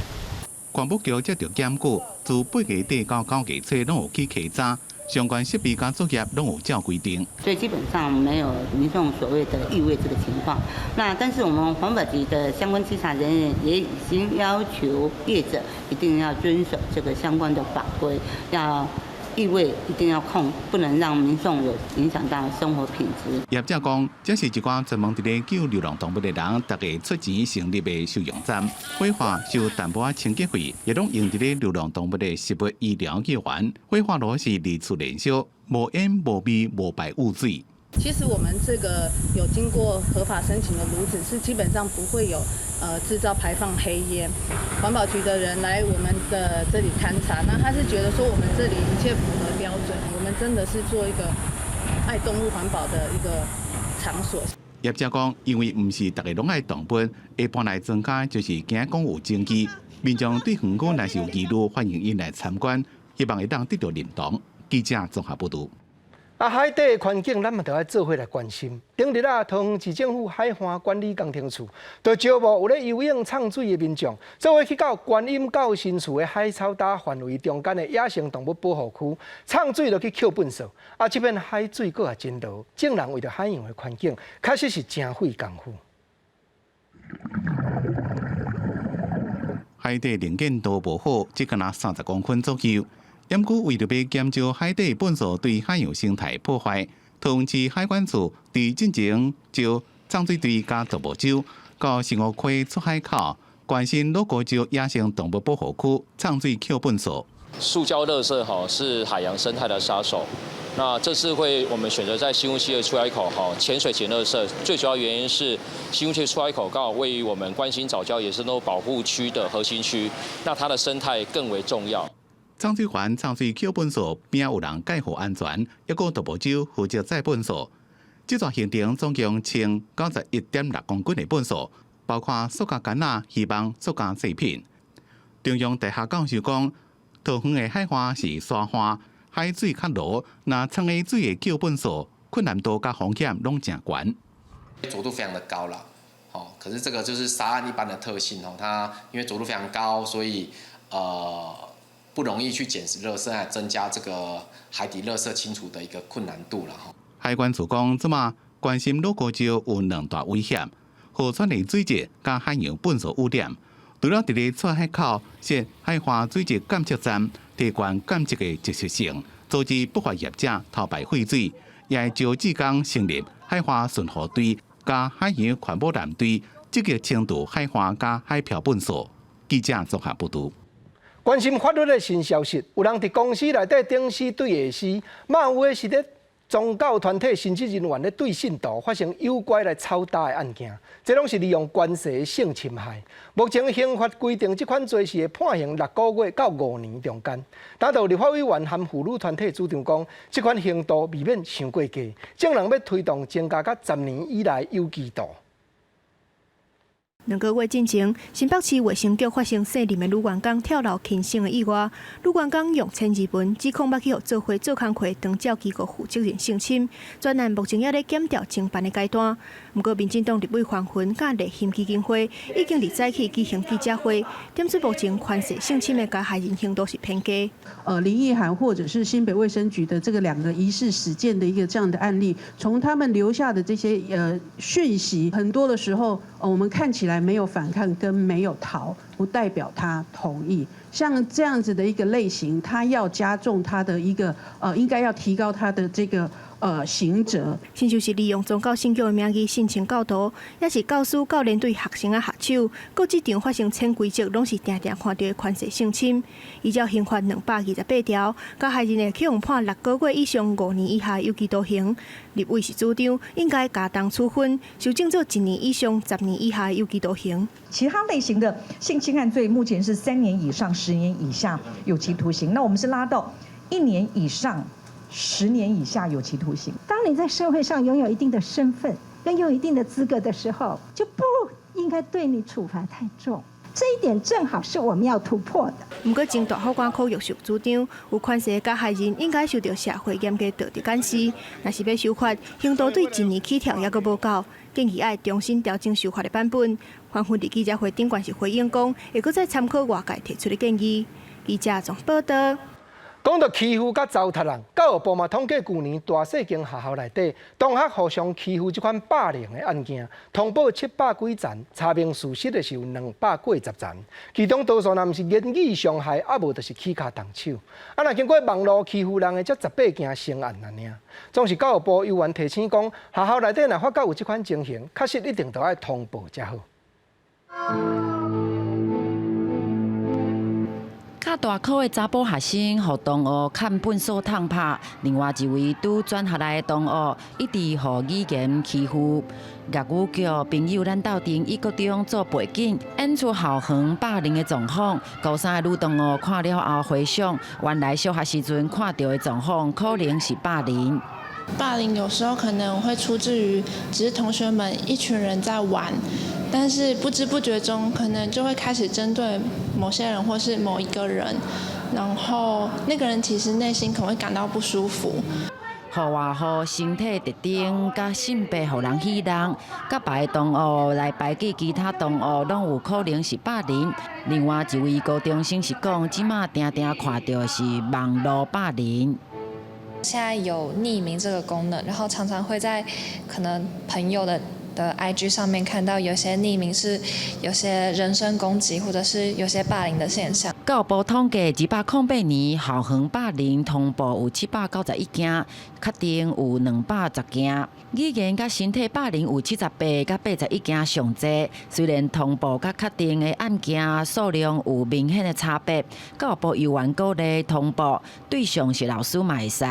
環保局接著檢舉，自8月底到9月初，攏有去稽查。相關設備佮作業攏有照規定，所以基本上沒有民眾所謂的異味這個情況。那但是我們環保局的相關稽查人員也已經要求業者一定要遵守這個相關的法規，要異味一定要控，不能讓民眾有影響到生活品質。業者講，這是一寡專門佇咧救流浪動物的人，逐家出錢成立的收容站，火化收淡薄仔清潔費，也攏用佇咧流浪動物的食物醫療救援。火化爐是二次燃燒，無煙無味無排污水。其實我們這個有經過合法申請的爐子，是基本上不會有製造排放黑煙。環保局的人來我們的這裡勘察，那他是覺得說我們這裡一切符合標準，我們真的是做一個愛動物環保的一個場所。業者講，因為毋是逐家攏愛動物，會搬來增加就是驚講有爭議。民眾對園區若是有疑慮，歡迎𪜶來參觀，希望會當得著認同。記者綜合報導。啊，海底的環境，咱嘛著愛做伙來關心。頂日啊，桃園市政府海岸管理工程處就招募有咧游泳、藏水的民眾，做伙去到觀音到新厝的海草礁範圍中間的野生動物保護區，藏水落去抾糞掃。啊，這片海水閣也真濁，眾人為著海洋的環境，確實是誠費工夫。海底能見度無好，只敢若30公分左右。毋過為著欲減少海底糞掃對海洋生態破壞，桃園市海管處佇進前招藏水隊佮獨木舟到新湖溪出海口，關心蘆溝石野生動物保護區藏水抾糞掃。塑膠垃圾吼是海洋生態的殺手。那這次會我們選擇在新湖溪的出海口吼潛水撿垃圾，最主要原因是新湖溪出海口剛好位於我們關心藻礁野生動物保護區的核心區，那它的生態更為重要。藏水員藏水抾糞掃邊有人蓋護安全，抑閣獨木舟負責載糞掃。這逝行程總共清91.6公斤的糞掃，包括塑膠桿仔、魚網、塑膠製品。中央大學教授講，桃園的海岸是沙岸，海水較濁，若藏佇水下抾糞掃，困難度佮風險攏誠懸。濁度非常的高啦，可是這個就是沙岸一般的特性哦，它因為濁度非常高，所以不容易去撿拾垃圾，增加這個海底垃圾清除的一個困難度啦。海管處講，這馬關心蘆溝石有兩大危險：河川的水質佮海洋糞掃污染。除了佇咧出海口設海岸水質監測站，提懸監測的及時性，組織不法業者偷排廢水，也會招志工成立海岸巡護隊佮海洋環保藍隊，積極清除海岸佮海漂糞埽。記者綜合報導。關心法律的新消息，有人佇公司內底頂死對下司，嘛有的是咧宗教團體神職人員咧對信徒發生誘拐來操刀的案件，這攏是利用關係性侵害。目前刑法規定，這款罪是會判刑六個月到五年中間。但就立法委員和婦女團體主張講，這款刑度未免傷過低，眾人欲推動增加到十年以內有期徒。兩個月進前，新北市衛生局發生姓林的女員工跳樓輕生的意外。女員工用千字文指控欲去予做伙做工課長照機構負責人性侵，專案目前猶咧檢調偵辦的階段。毋過，民進黨立委黃雲佮勵馨基金會已經佇早起舉行記者會，點出目前權勢性侵的加害人刑度是偏低。林奕涵或者是新北衛生局的這個兩個疑似死件的一個這樣的案例，從他們留下的這些訊息，很多的時候，我們看起來沒有反抗跟沒有逃，不代表他同意。像這樣子的一個類型，他要加重他的一個應該要提高他的這個刑責。親像是利用宗教信仰的名義性侵教徒，抑是教師教練對學生仔下手，閣職場發生潛規則，攏是定定看著的權勢性侵。依照刑法228條，加害人會去予判六個月以上五年以下有期徒刑。立委是主張應該加重處分，修正做一年以上十年以下有期徒刑。其他類型的性侵案罪目前是3年以上10年以下有期徒刑，那我們是拉到1年以上10年以下有期徒刑。當你在社會上擁有一定的身份跟擁有一定的資格的時候，就不應該對你處罰太重。這一點正好是我們要突破的。毋過，前大法官柯玉秀主張，有權勢加害人應該受著社會嚴格道德監視。若是欲修法，刑度對一年起跳猶閣無夠，建議愛重新調整修法的版本。黃雲佇記者會頂懸是回應講，會閣再參考外界提出的建議。記者綜報導。講到欺負佮糟蹋人，教育部嘛統計舊年大細間學校內底，同學互相欺負這款霸凌的案件，通報七百幾件，查明事實的是有兩百過十件，其中多數若毋是言語傷害，啊無就是起跤動手。啊，若經過網路欺負人的，才十八件成案爾。總是教育部委員提醒講，學校內底若發覺有這款情形，確實一定著愛通報才好。較大箍的查埔學生，予同學崁糞埽痛拍；另外一位拄轉學來的同學，一直予語言欺負。業務局朋友咱鬥陣以國中做背景，演出校園霸凌的狀況。高三的女同學看了後回想，原來小學時陣看著的狀況可能是霸凌。霸凌有時候可能會出自於只是同學們一群人在玩，但是不知不覺中可能就會開始針對某些人或是某一個人，然後那個人其實內心可能會感到不舒服。予外號、身體特徵、佮性別予人戲弄，佮別的同學來排擠其他同學，攏有可能是霸凌。另外一位高中生是講，這馬定定看著是網路霸凌。現在有匿名這個功能，然後常常會在可能朋友的 IG 上面看到有些匿名是有些人身攻擊，或者是有些霸凌的現象。教育部統計，208年校園霸凌通報有791件，確定有210件。語言佮身體霸凌有78佮81件上濟。雖然通報佮確定的案件數量有明顯的差別，教育部委員鼓勵通報對象是老師嘛會使。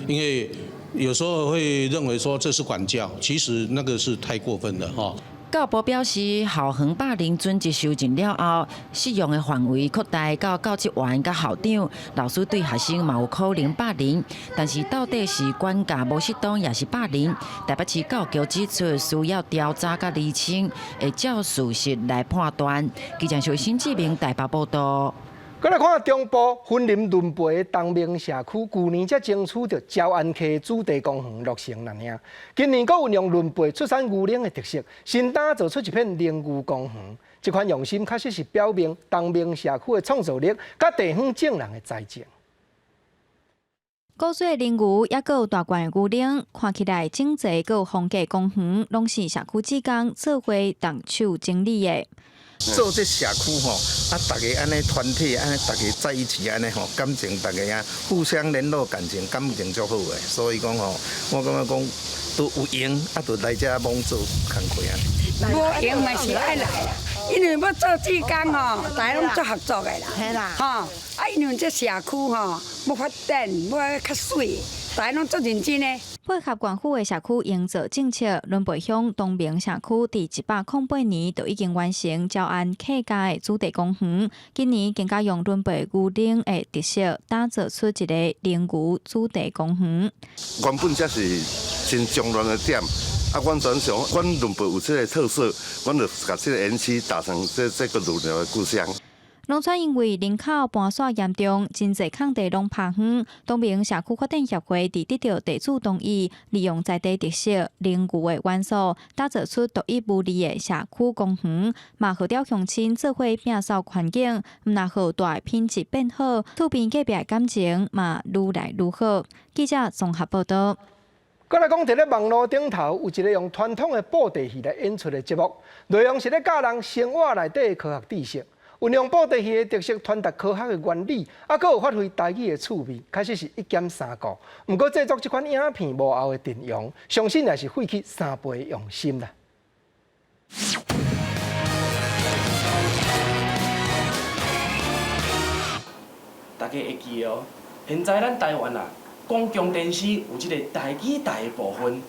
因為有時候會認為說這是管教，其實那個是太過分了哈。教育部表示，校園霸凌準則修正了後，適用的範圍擴大到教職員佮校長、老師對學生嘛有可能霸凌。但是到底是管教無適當，抑是霸凌？台北市教育局指出，需要調查佮釐清，會照事實來判斷。記者新志明台北報導。閣來看中部雲林崙背的東明社區，舊年才爭取著礁安溪主題公園落成爾。今年閣運用崙背出產牛奶的特色，新打造出一片奶牛公園。這款用心確實是表明東明社區的創造力，佮地方眾人的才情。古水的奶牛，抑閣有大罐的牛奶，看起來整齊，閣有風格公園，攏是社區志工做伙動手整理的。做這社區吼，啊，大家按呢團體，按呢大家在一起，按呢吼，感情大家啊互相聯絡，感情足好的。所以講吼，我感覺講都有閒，啊，就來遮罔做工課啊。無閒嘛是愛來啦，因為欲做志工吼，大家攏做合作的啦，嘿啦，吼，啊，因為這社區吼，欲發展，欲較媠，大家攏足認真的。配合縣府的社區營造政策，崙背鄉東明社區佇108年就已經完成詔安客家的主題公園，今年更加用崙背牛奶的特色，打造出一個奶牛主題公園。原本這是真髒亂的點，啊，阮專想，阮崙背有這个特色，阮就共這个園區打成這個乳牛的故鄉。農村因為人口搬徙嚴重，真濟空地攏拋荒。東明社區發展協會佇得著地主同意，利用在地特色奶牛的元素，打造出獨一無二的社區公園，嘛號召鄉親做伙摒掃環境，毋但予大的品質變好，厝邊隔壁的感情嘛愈來愈好。記者綜合報導。閣來講，佇咧網路頂頭有一个用傳統的布袋戲來演出的節目，內容是咧教人生活內底的科學知識。運用布袋戲的特色傳達科學的原理，啊，閣有發揮台語的趣味，確實是一兼三顧。毋過製作這款影片幕後的陣容，相信也是費去三倍用心啦。大家會記得哦，現在咱台灣啊，公共電視有這个台語台的部分，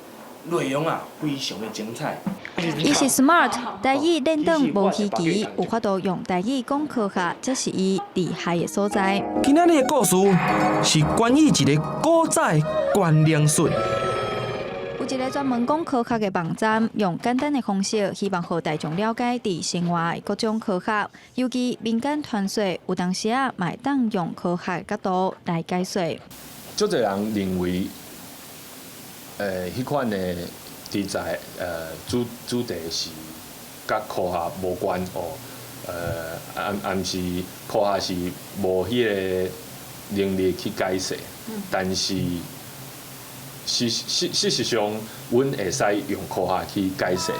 內容啊非常的精彩。伊是 Smart 台語練轉無虛機，有法度用台語講科學，這是伊厲害的所在。今仔日的故事是關於一个古早的觀靈術。有一个專門講科學的網站，用簡單的方式，希望予大眾了解佇生活的各種科學，尤其民間傳說，有當時仔嘛會當用科學的角度來解說。足濟人認為，彼款的題材，主題是佮科學無關哦，抑毋是科學是無彼个能力去解釋，但是事實上，阮會使用科學去解釋。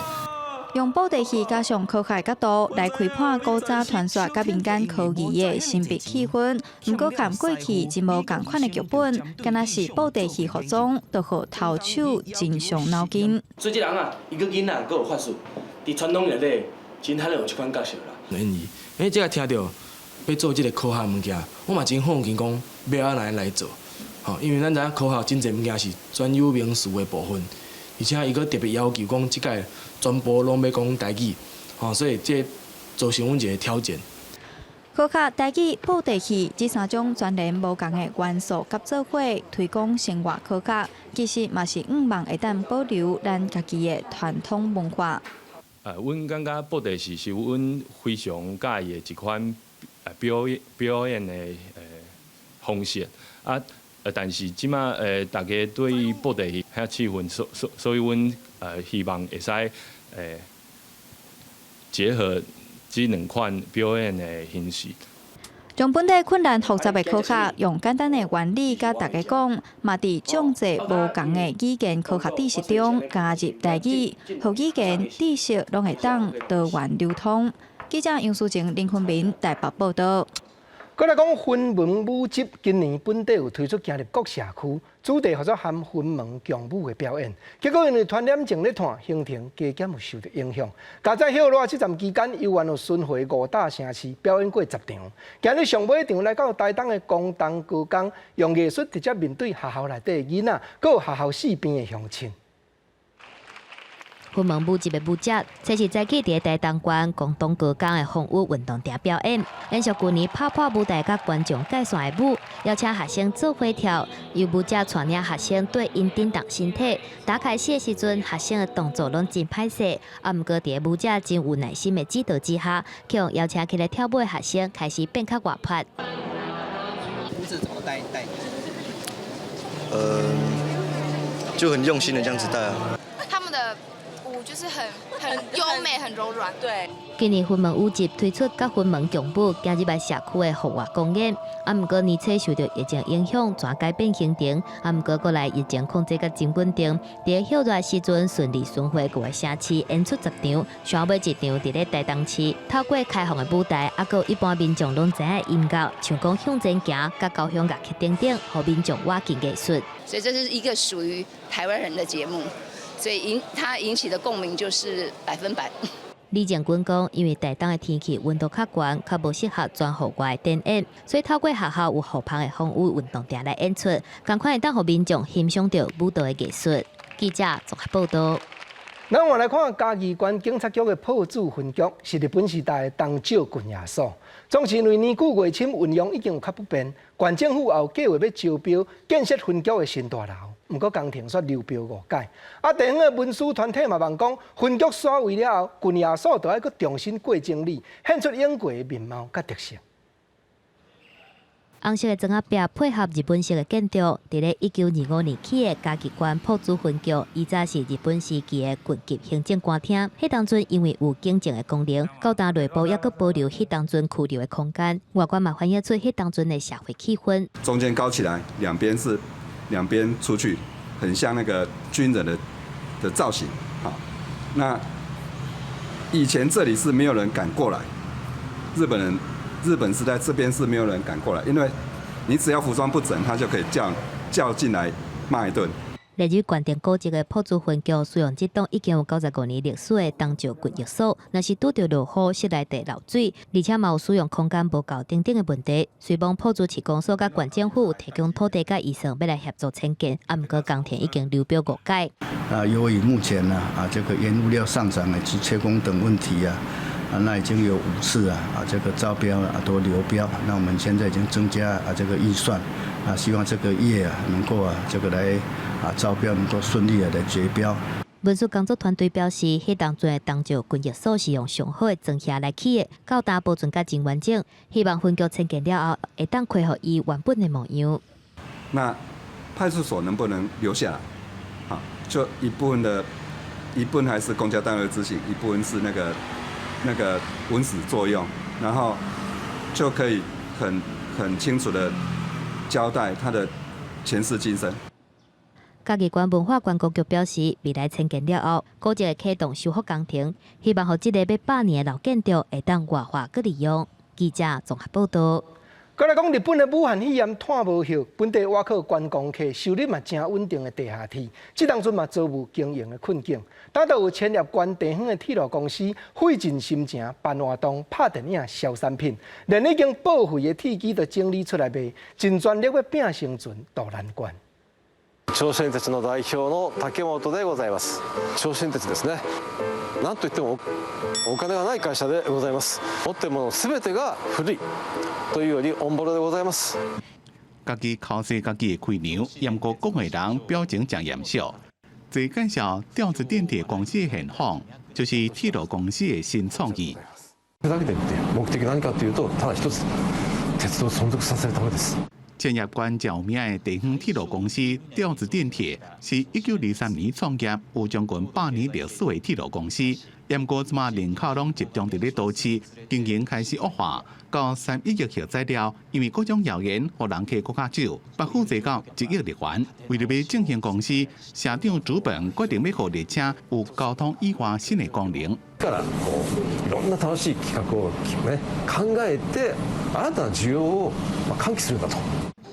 用布袋戲加上科學的角度來開破古早傳說佮民間科技的神秘氣氛，毋過和過去真無仝款的劇本，敢若是布袋戲服裝，就予投手真傷腦筋。所以這人啊，伊閣囡仔閣有法術，佇傳統內底真罕有這款角色啦。因為，這个聽著欲做這个科學物件，我嘛真好奇講欲按怎來做，吼，因為咱知影科學真濟物件是專有名詞的部分。而且伊閣特別要求講，這屆全部攏欲講台語，吼，所以這造成阮一个挑戰。科學、台語、布袋戲這三種全然無仝的元素佮做伙推廣生活科學，其實嘛是向望會當保留咱家己的傳統文化。阮感覺布袋戲是阮非常佮意的一款表演的方式啊。但是這馬大家對布袋戲遐氣氛，所以阮希望會使結合這兩款表演的形式。將本地困難複雜的科學，用簡單的原理佮大家講，嘛佇眾濟無仝的語言科學知識中加入台語，予語言知識攏會當多元流通。記者楊淑靜、林坤明台北報導。閣來講雲門舞集，今年本地有推出行入各社區，主題號做含雲門共舞的表演。結果因為傳染症咧湠，行程加減有受著影響。佳哉歇熱這站期間，猶原有巡迴五大城市表演過十場。今日上尾場來到台東的光東高工，用藝術直接面對學校內底的囡仔，閣有學校四邊的鄉親。雲門舞集的舞者，這是早起佇台東縣光東高工的風雨運動場表演，延續舊年拍破舞台佮觀眾界線的舞，邀請學生做伙跳，由舞者帶領學生對𪜶振動身體。打開始的時陣，學生的動作攏真歹勢，啊，毋過佇舞者真有耐心的指導之下，去予邀請起來跳舞的學生開始變較活潑。舞者怎麼帶帶？就很用心的這樣子帶啊。他們的舞就是很優美、很柔軟。對。今年雲門舞集推出佮雲門共舞，行入來社區的戶外公演。啊，毋過年初受著疫情影響，全改變行程。啊，毋過閣來疫情控制較真穩定，佇歇熱時陣順利巡迴各個城市演出10場，上尾一場佇咧台東市，透過開放的舞台，啊，閣有一般民眾攏知影的音樂，像講向前行、佮交響樂曲等等，予民眾倚近藝術。所以這是一個屬於台灣人的節目，所以引起的共鳴就是100%。李正軍講，因為台東的天氣溫度較懸，較無適合全戶外展演，所以透過學校有雨棚的風雨運動場來演出，仝款會當予民眾欣賞著舞蹈的藝術。記者綜合報導。咱換來看嘉義縣警察局的朴子分局，是日本時代的東石訓夜所。總是因為年久月深，運用已經有較不便，縣政府也有計劃欲招標建設分局的新大樓，毋過工程煞流標五擺。啊，地方的文史團體嘛望講，分局徙位了後，訓夜所就愛閣重新過整理，顯出永過的面貌佮特色。紅色的磚仔壁配合日本式的建築，佇咧1925年起的嘉義縣朴子分局，以早是日本時期的郡級行政官廳。彼當陣因為有警政的功能，到今內部猶閣保留彼當陣拘留的空間，外觀嘛反映出彼當陣的社會氣氛。中間高起來，兩邊是兩邊出去，很像那個軍人的造型。好，那以前這裡是沒有人敢過來，日本人。日本時代這邊是沒有人敢過來，因為你只要服裝不整，他就可以叫進來罵一頓。列入縣定古蹟的朴子分局，使用這棟已經有95年歷史的東石訓育所，若是拄著落雨，室內地漏水，而且嘛有使用空間無夠等等的問題。雖罔朴子市公所佮縣政府有提供土地佮預算，欲來協助遷建，啊，毋過工程已經流標五擺。啊，由於目前呢，啊，這個原物料上漲以及缺工等問題啊。啊，那已經有5次啊，啊，這個招標啊都流標，那我們現在已經增加啊這個預算，啊，希望這個月啊能夠啊這個來啊招標能夠順利的來決標。文史工作團隊表示，彼當陣的東石訓育所是用上好的磚瓦來起的，到今保存甲真完整。希望分局遷建了後，會當恢復伊原本的模樣。那派出所能不能留下來？啊，就一部分的，一部分還是公家單位執行，一部分是那個文史作用，然後就可以很清楚的交代他的前世今生。嘉義縣文化觀光局表示，未來遷建了後，古蹟會啟動修復工程，希望予這个欲100年的老建築會當活化閣利用。記者綜合報導。閣來講，日本的武漢肺炎湠無歇，本地倚靠觀光客收入嘛誠穩定的地下鐵，這當陣嘛遭遇經營的困境。當地有千葉縣地方的鐵路公司費盡心情辦活動、拍電影、銷產品，連已經報廢的鐵機都整理出來賣，盡全力欲拚生存渡難關。銚子電鉄の代表の竹本でございます。銚子電鉄ですね。なんといってもお金がない会社でございます。持っているものすべてが古いというよりオンボロでございます。家己剾洗家己的開場，毋過講話人表情誠嚴肅。這介紹吊子電鐵公司的現況，就是鐵路公司的新創意。ふざけてるっていう目的何かというと、ただ一つ、鉄道を存続させるためです。千葉縣著有名的地方鐵路公司吊子電鐵，是1923年創業，有將近100年歷史的鐵路公司。毋過這馬人口攏集中佇咧都市，經營開始惡化。到3.11核災了，因為各種謠言，予人客閣較少，百負債到1億日元。為著欲振興公司，社長竹本決定欲予列車有交通以外新的功能。からこういろんな楽しい企畫をね考えて新たな需要を喚起するんだと。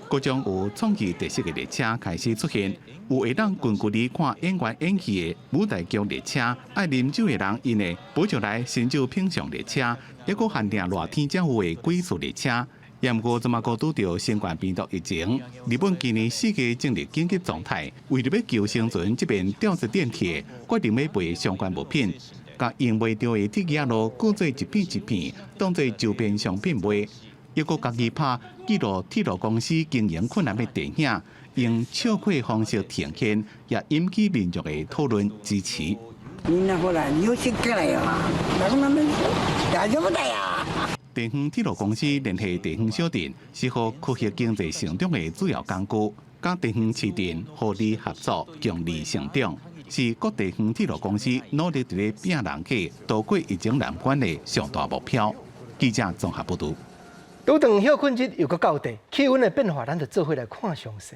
各種有創意特色的列車開始出現，有會當近距離看演員演戲的舞台劇列車，愛啉酒的人𪜶會補上來新酒品嚐列車，抑閣限定熱天才有的鬼宿列車。毋過這馬閣拄著新冠病毒疫情，日本今年4月進入緊急狀態，為著欲求生存，這邊吊子電鐵決定欲賣相關物品，共用袂著的鐵機仔路，割做一片一片，當做周邊商品賣。抑閣家己拍記錄鐵路公司經營困難的電影，用笑詼方式呈現，也引起民眾的討論支持。みんなほら日本食からよ。なくなる大丈夫だよ。地方鐵路公司聯繫地方小鎮，是予區域經濟成長的主要工具，佮地方市鎮互利合作，共利成長。是各地方鐵路公司努力佇咧拚人客渡過疫情難關的上大目標。記者綜合報導。拄頓歇睏日又閣到底，氣溫的變化，咱就做伙來看詳細。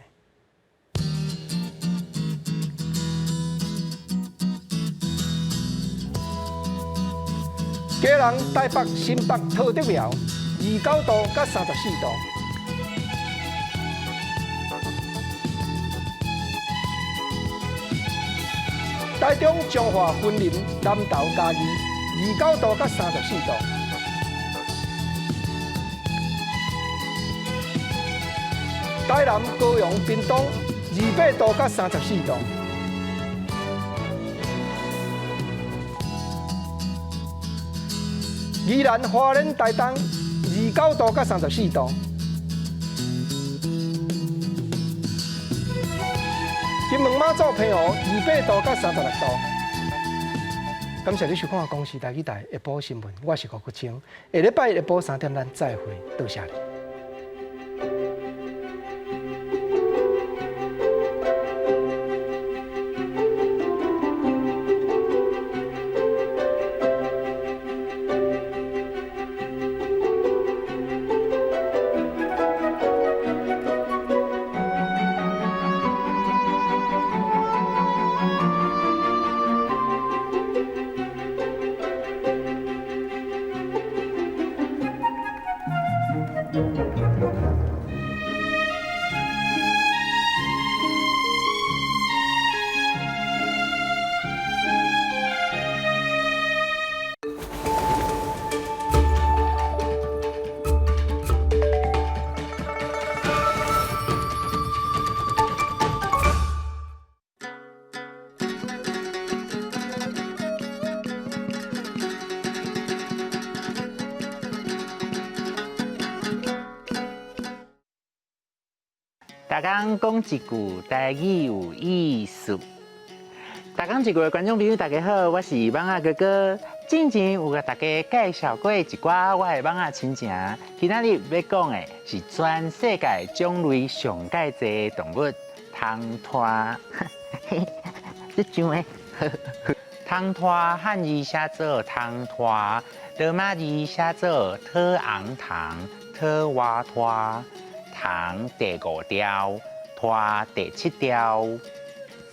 基隆、台北、新北、桃竹苗，29度佮34度。台中、彰化、雲林、南投、嘉義，29度佮34度。台南、高雄、屏東，28度佮34度。宜蘭、花蓮、台東，29度佮34度。金門、馬祖、澎湖，28度佮36度。感謝你收看《公視台語台》下晡新聞，我是吳國清。下禮拜下晡3點，咱再會，多謝你。逐工講一句台語有意思。逐工一句的觀眾朋友，大家好，我是蠓仔哥哥。之前有共大家介紹過一寡我的蠓仔親情，今仔日欲講的是全世界種類上蓋濟的動物——蟲豸。這種的，蟲豸漢字寫做蟲豸，羅馬字寫做特昂糖、特瓦拖。蟲第五條，豸第七條。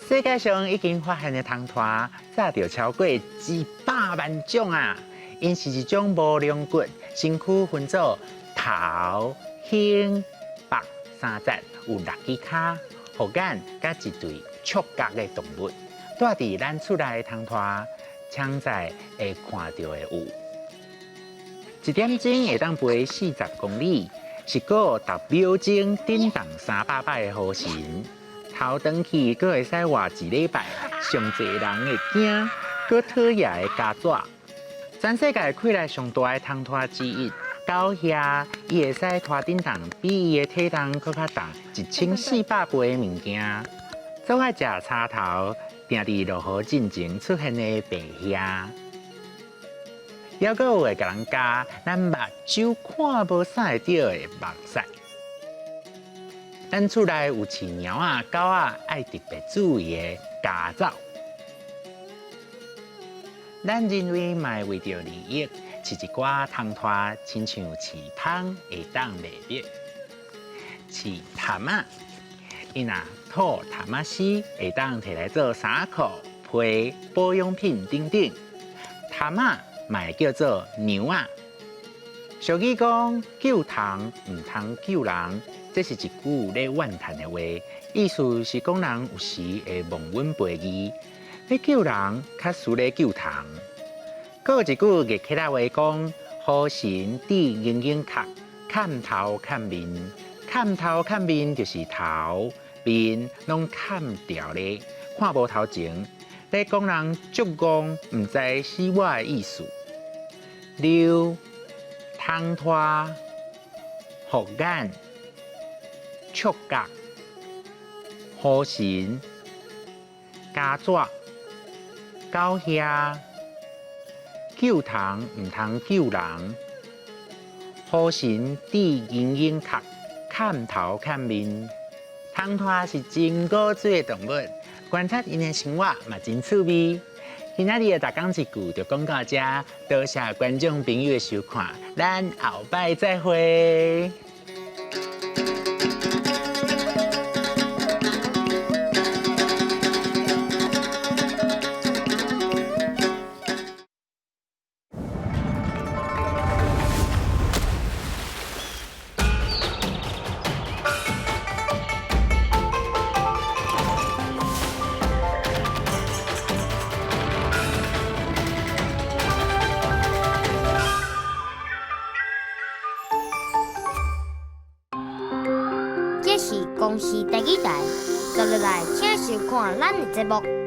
世界上已經發現的蟲豸，早就超過100萬種啊！𪜶是一種無龍骨、身軀分做頭、胸、腹三節，有六支跤、護眼佮一對觸角的動物。住佇咱厝內的蟲豸，常在會看到的有，一點鐘會當飛40公里。是閣10秒鐘振動300擺的雨神，頭轉去閣會使活一禮拜，上濟人會驚，閣討厭的家紙。全世界氣力上大的蟲豸之一，狗蟻，伊會使拖振動比伊的體重閣較重1400倍的物件。總愛食柴頭，定佇落雨進前出現的白蟻。猶閣有會共人咬，咱目睭看無啥會著的目屎。咱厝內有飼貓仔、狗仔，愛特別注意的家走。咱人類嘛會為著利益，飼一寡蟲豸，親像飼蜂會當賣蜜。飼蚶仔，𪜶若吐蚶仔絲，會當提來做衫褲、被、保養品等等。蚶仔嘛會叫做娘仔。俗語講救蟲毋通救人，這是一句咧怨嘆的話，意思是講人有時會忘恩背義，欲救人較輸咧救蟲。閣有一句月客仔話講：雨神致英英殼，砍頭砍面，砍頭砍面就是頭面攏砍掉咧，看無頭前。咧講人足戇，毋知死活的意思。溜、蟲豸、護眼、觸角、雨神、家紙、狗蟻、救蟲毋通救人、雨神致英英殼，砍頭砍面。蟲豸是真古錐的動物。觀察𪜶的生活嘛真趣味。今仔日的逐工一句就講到這，多謝觀眾朋友的收看，咱後擺再會。這是公視台語台，接落來請收看咱的節目。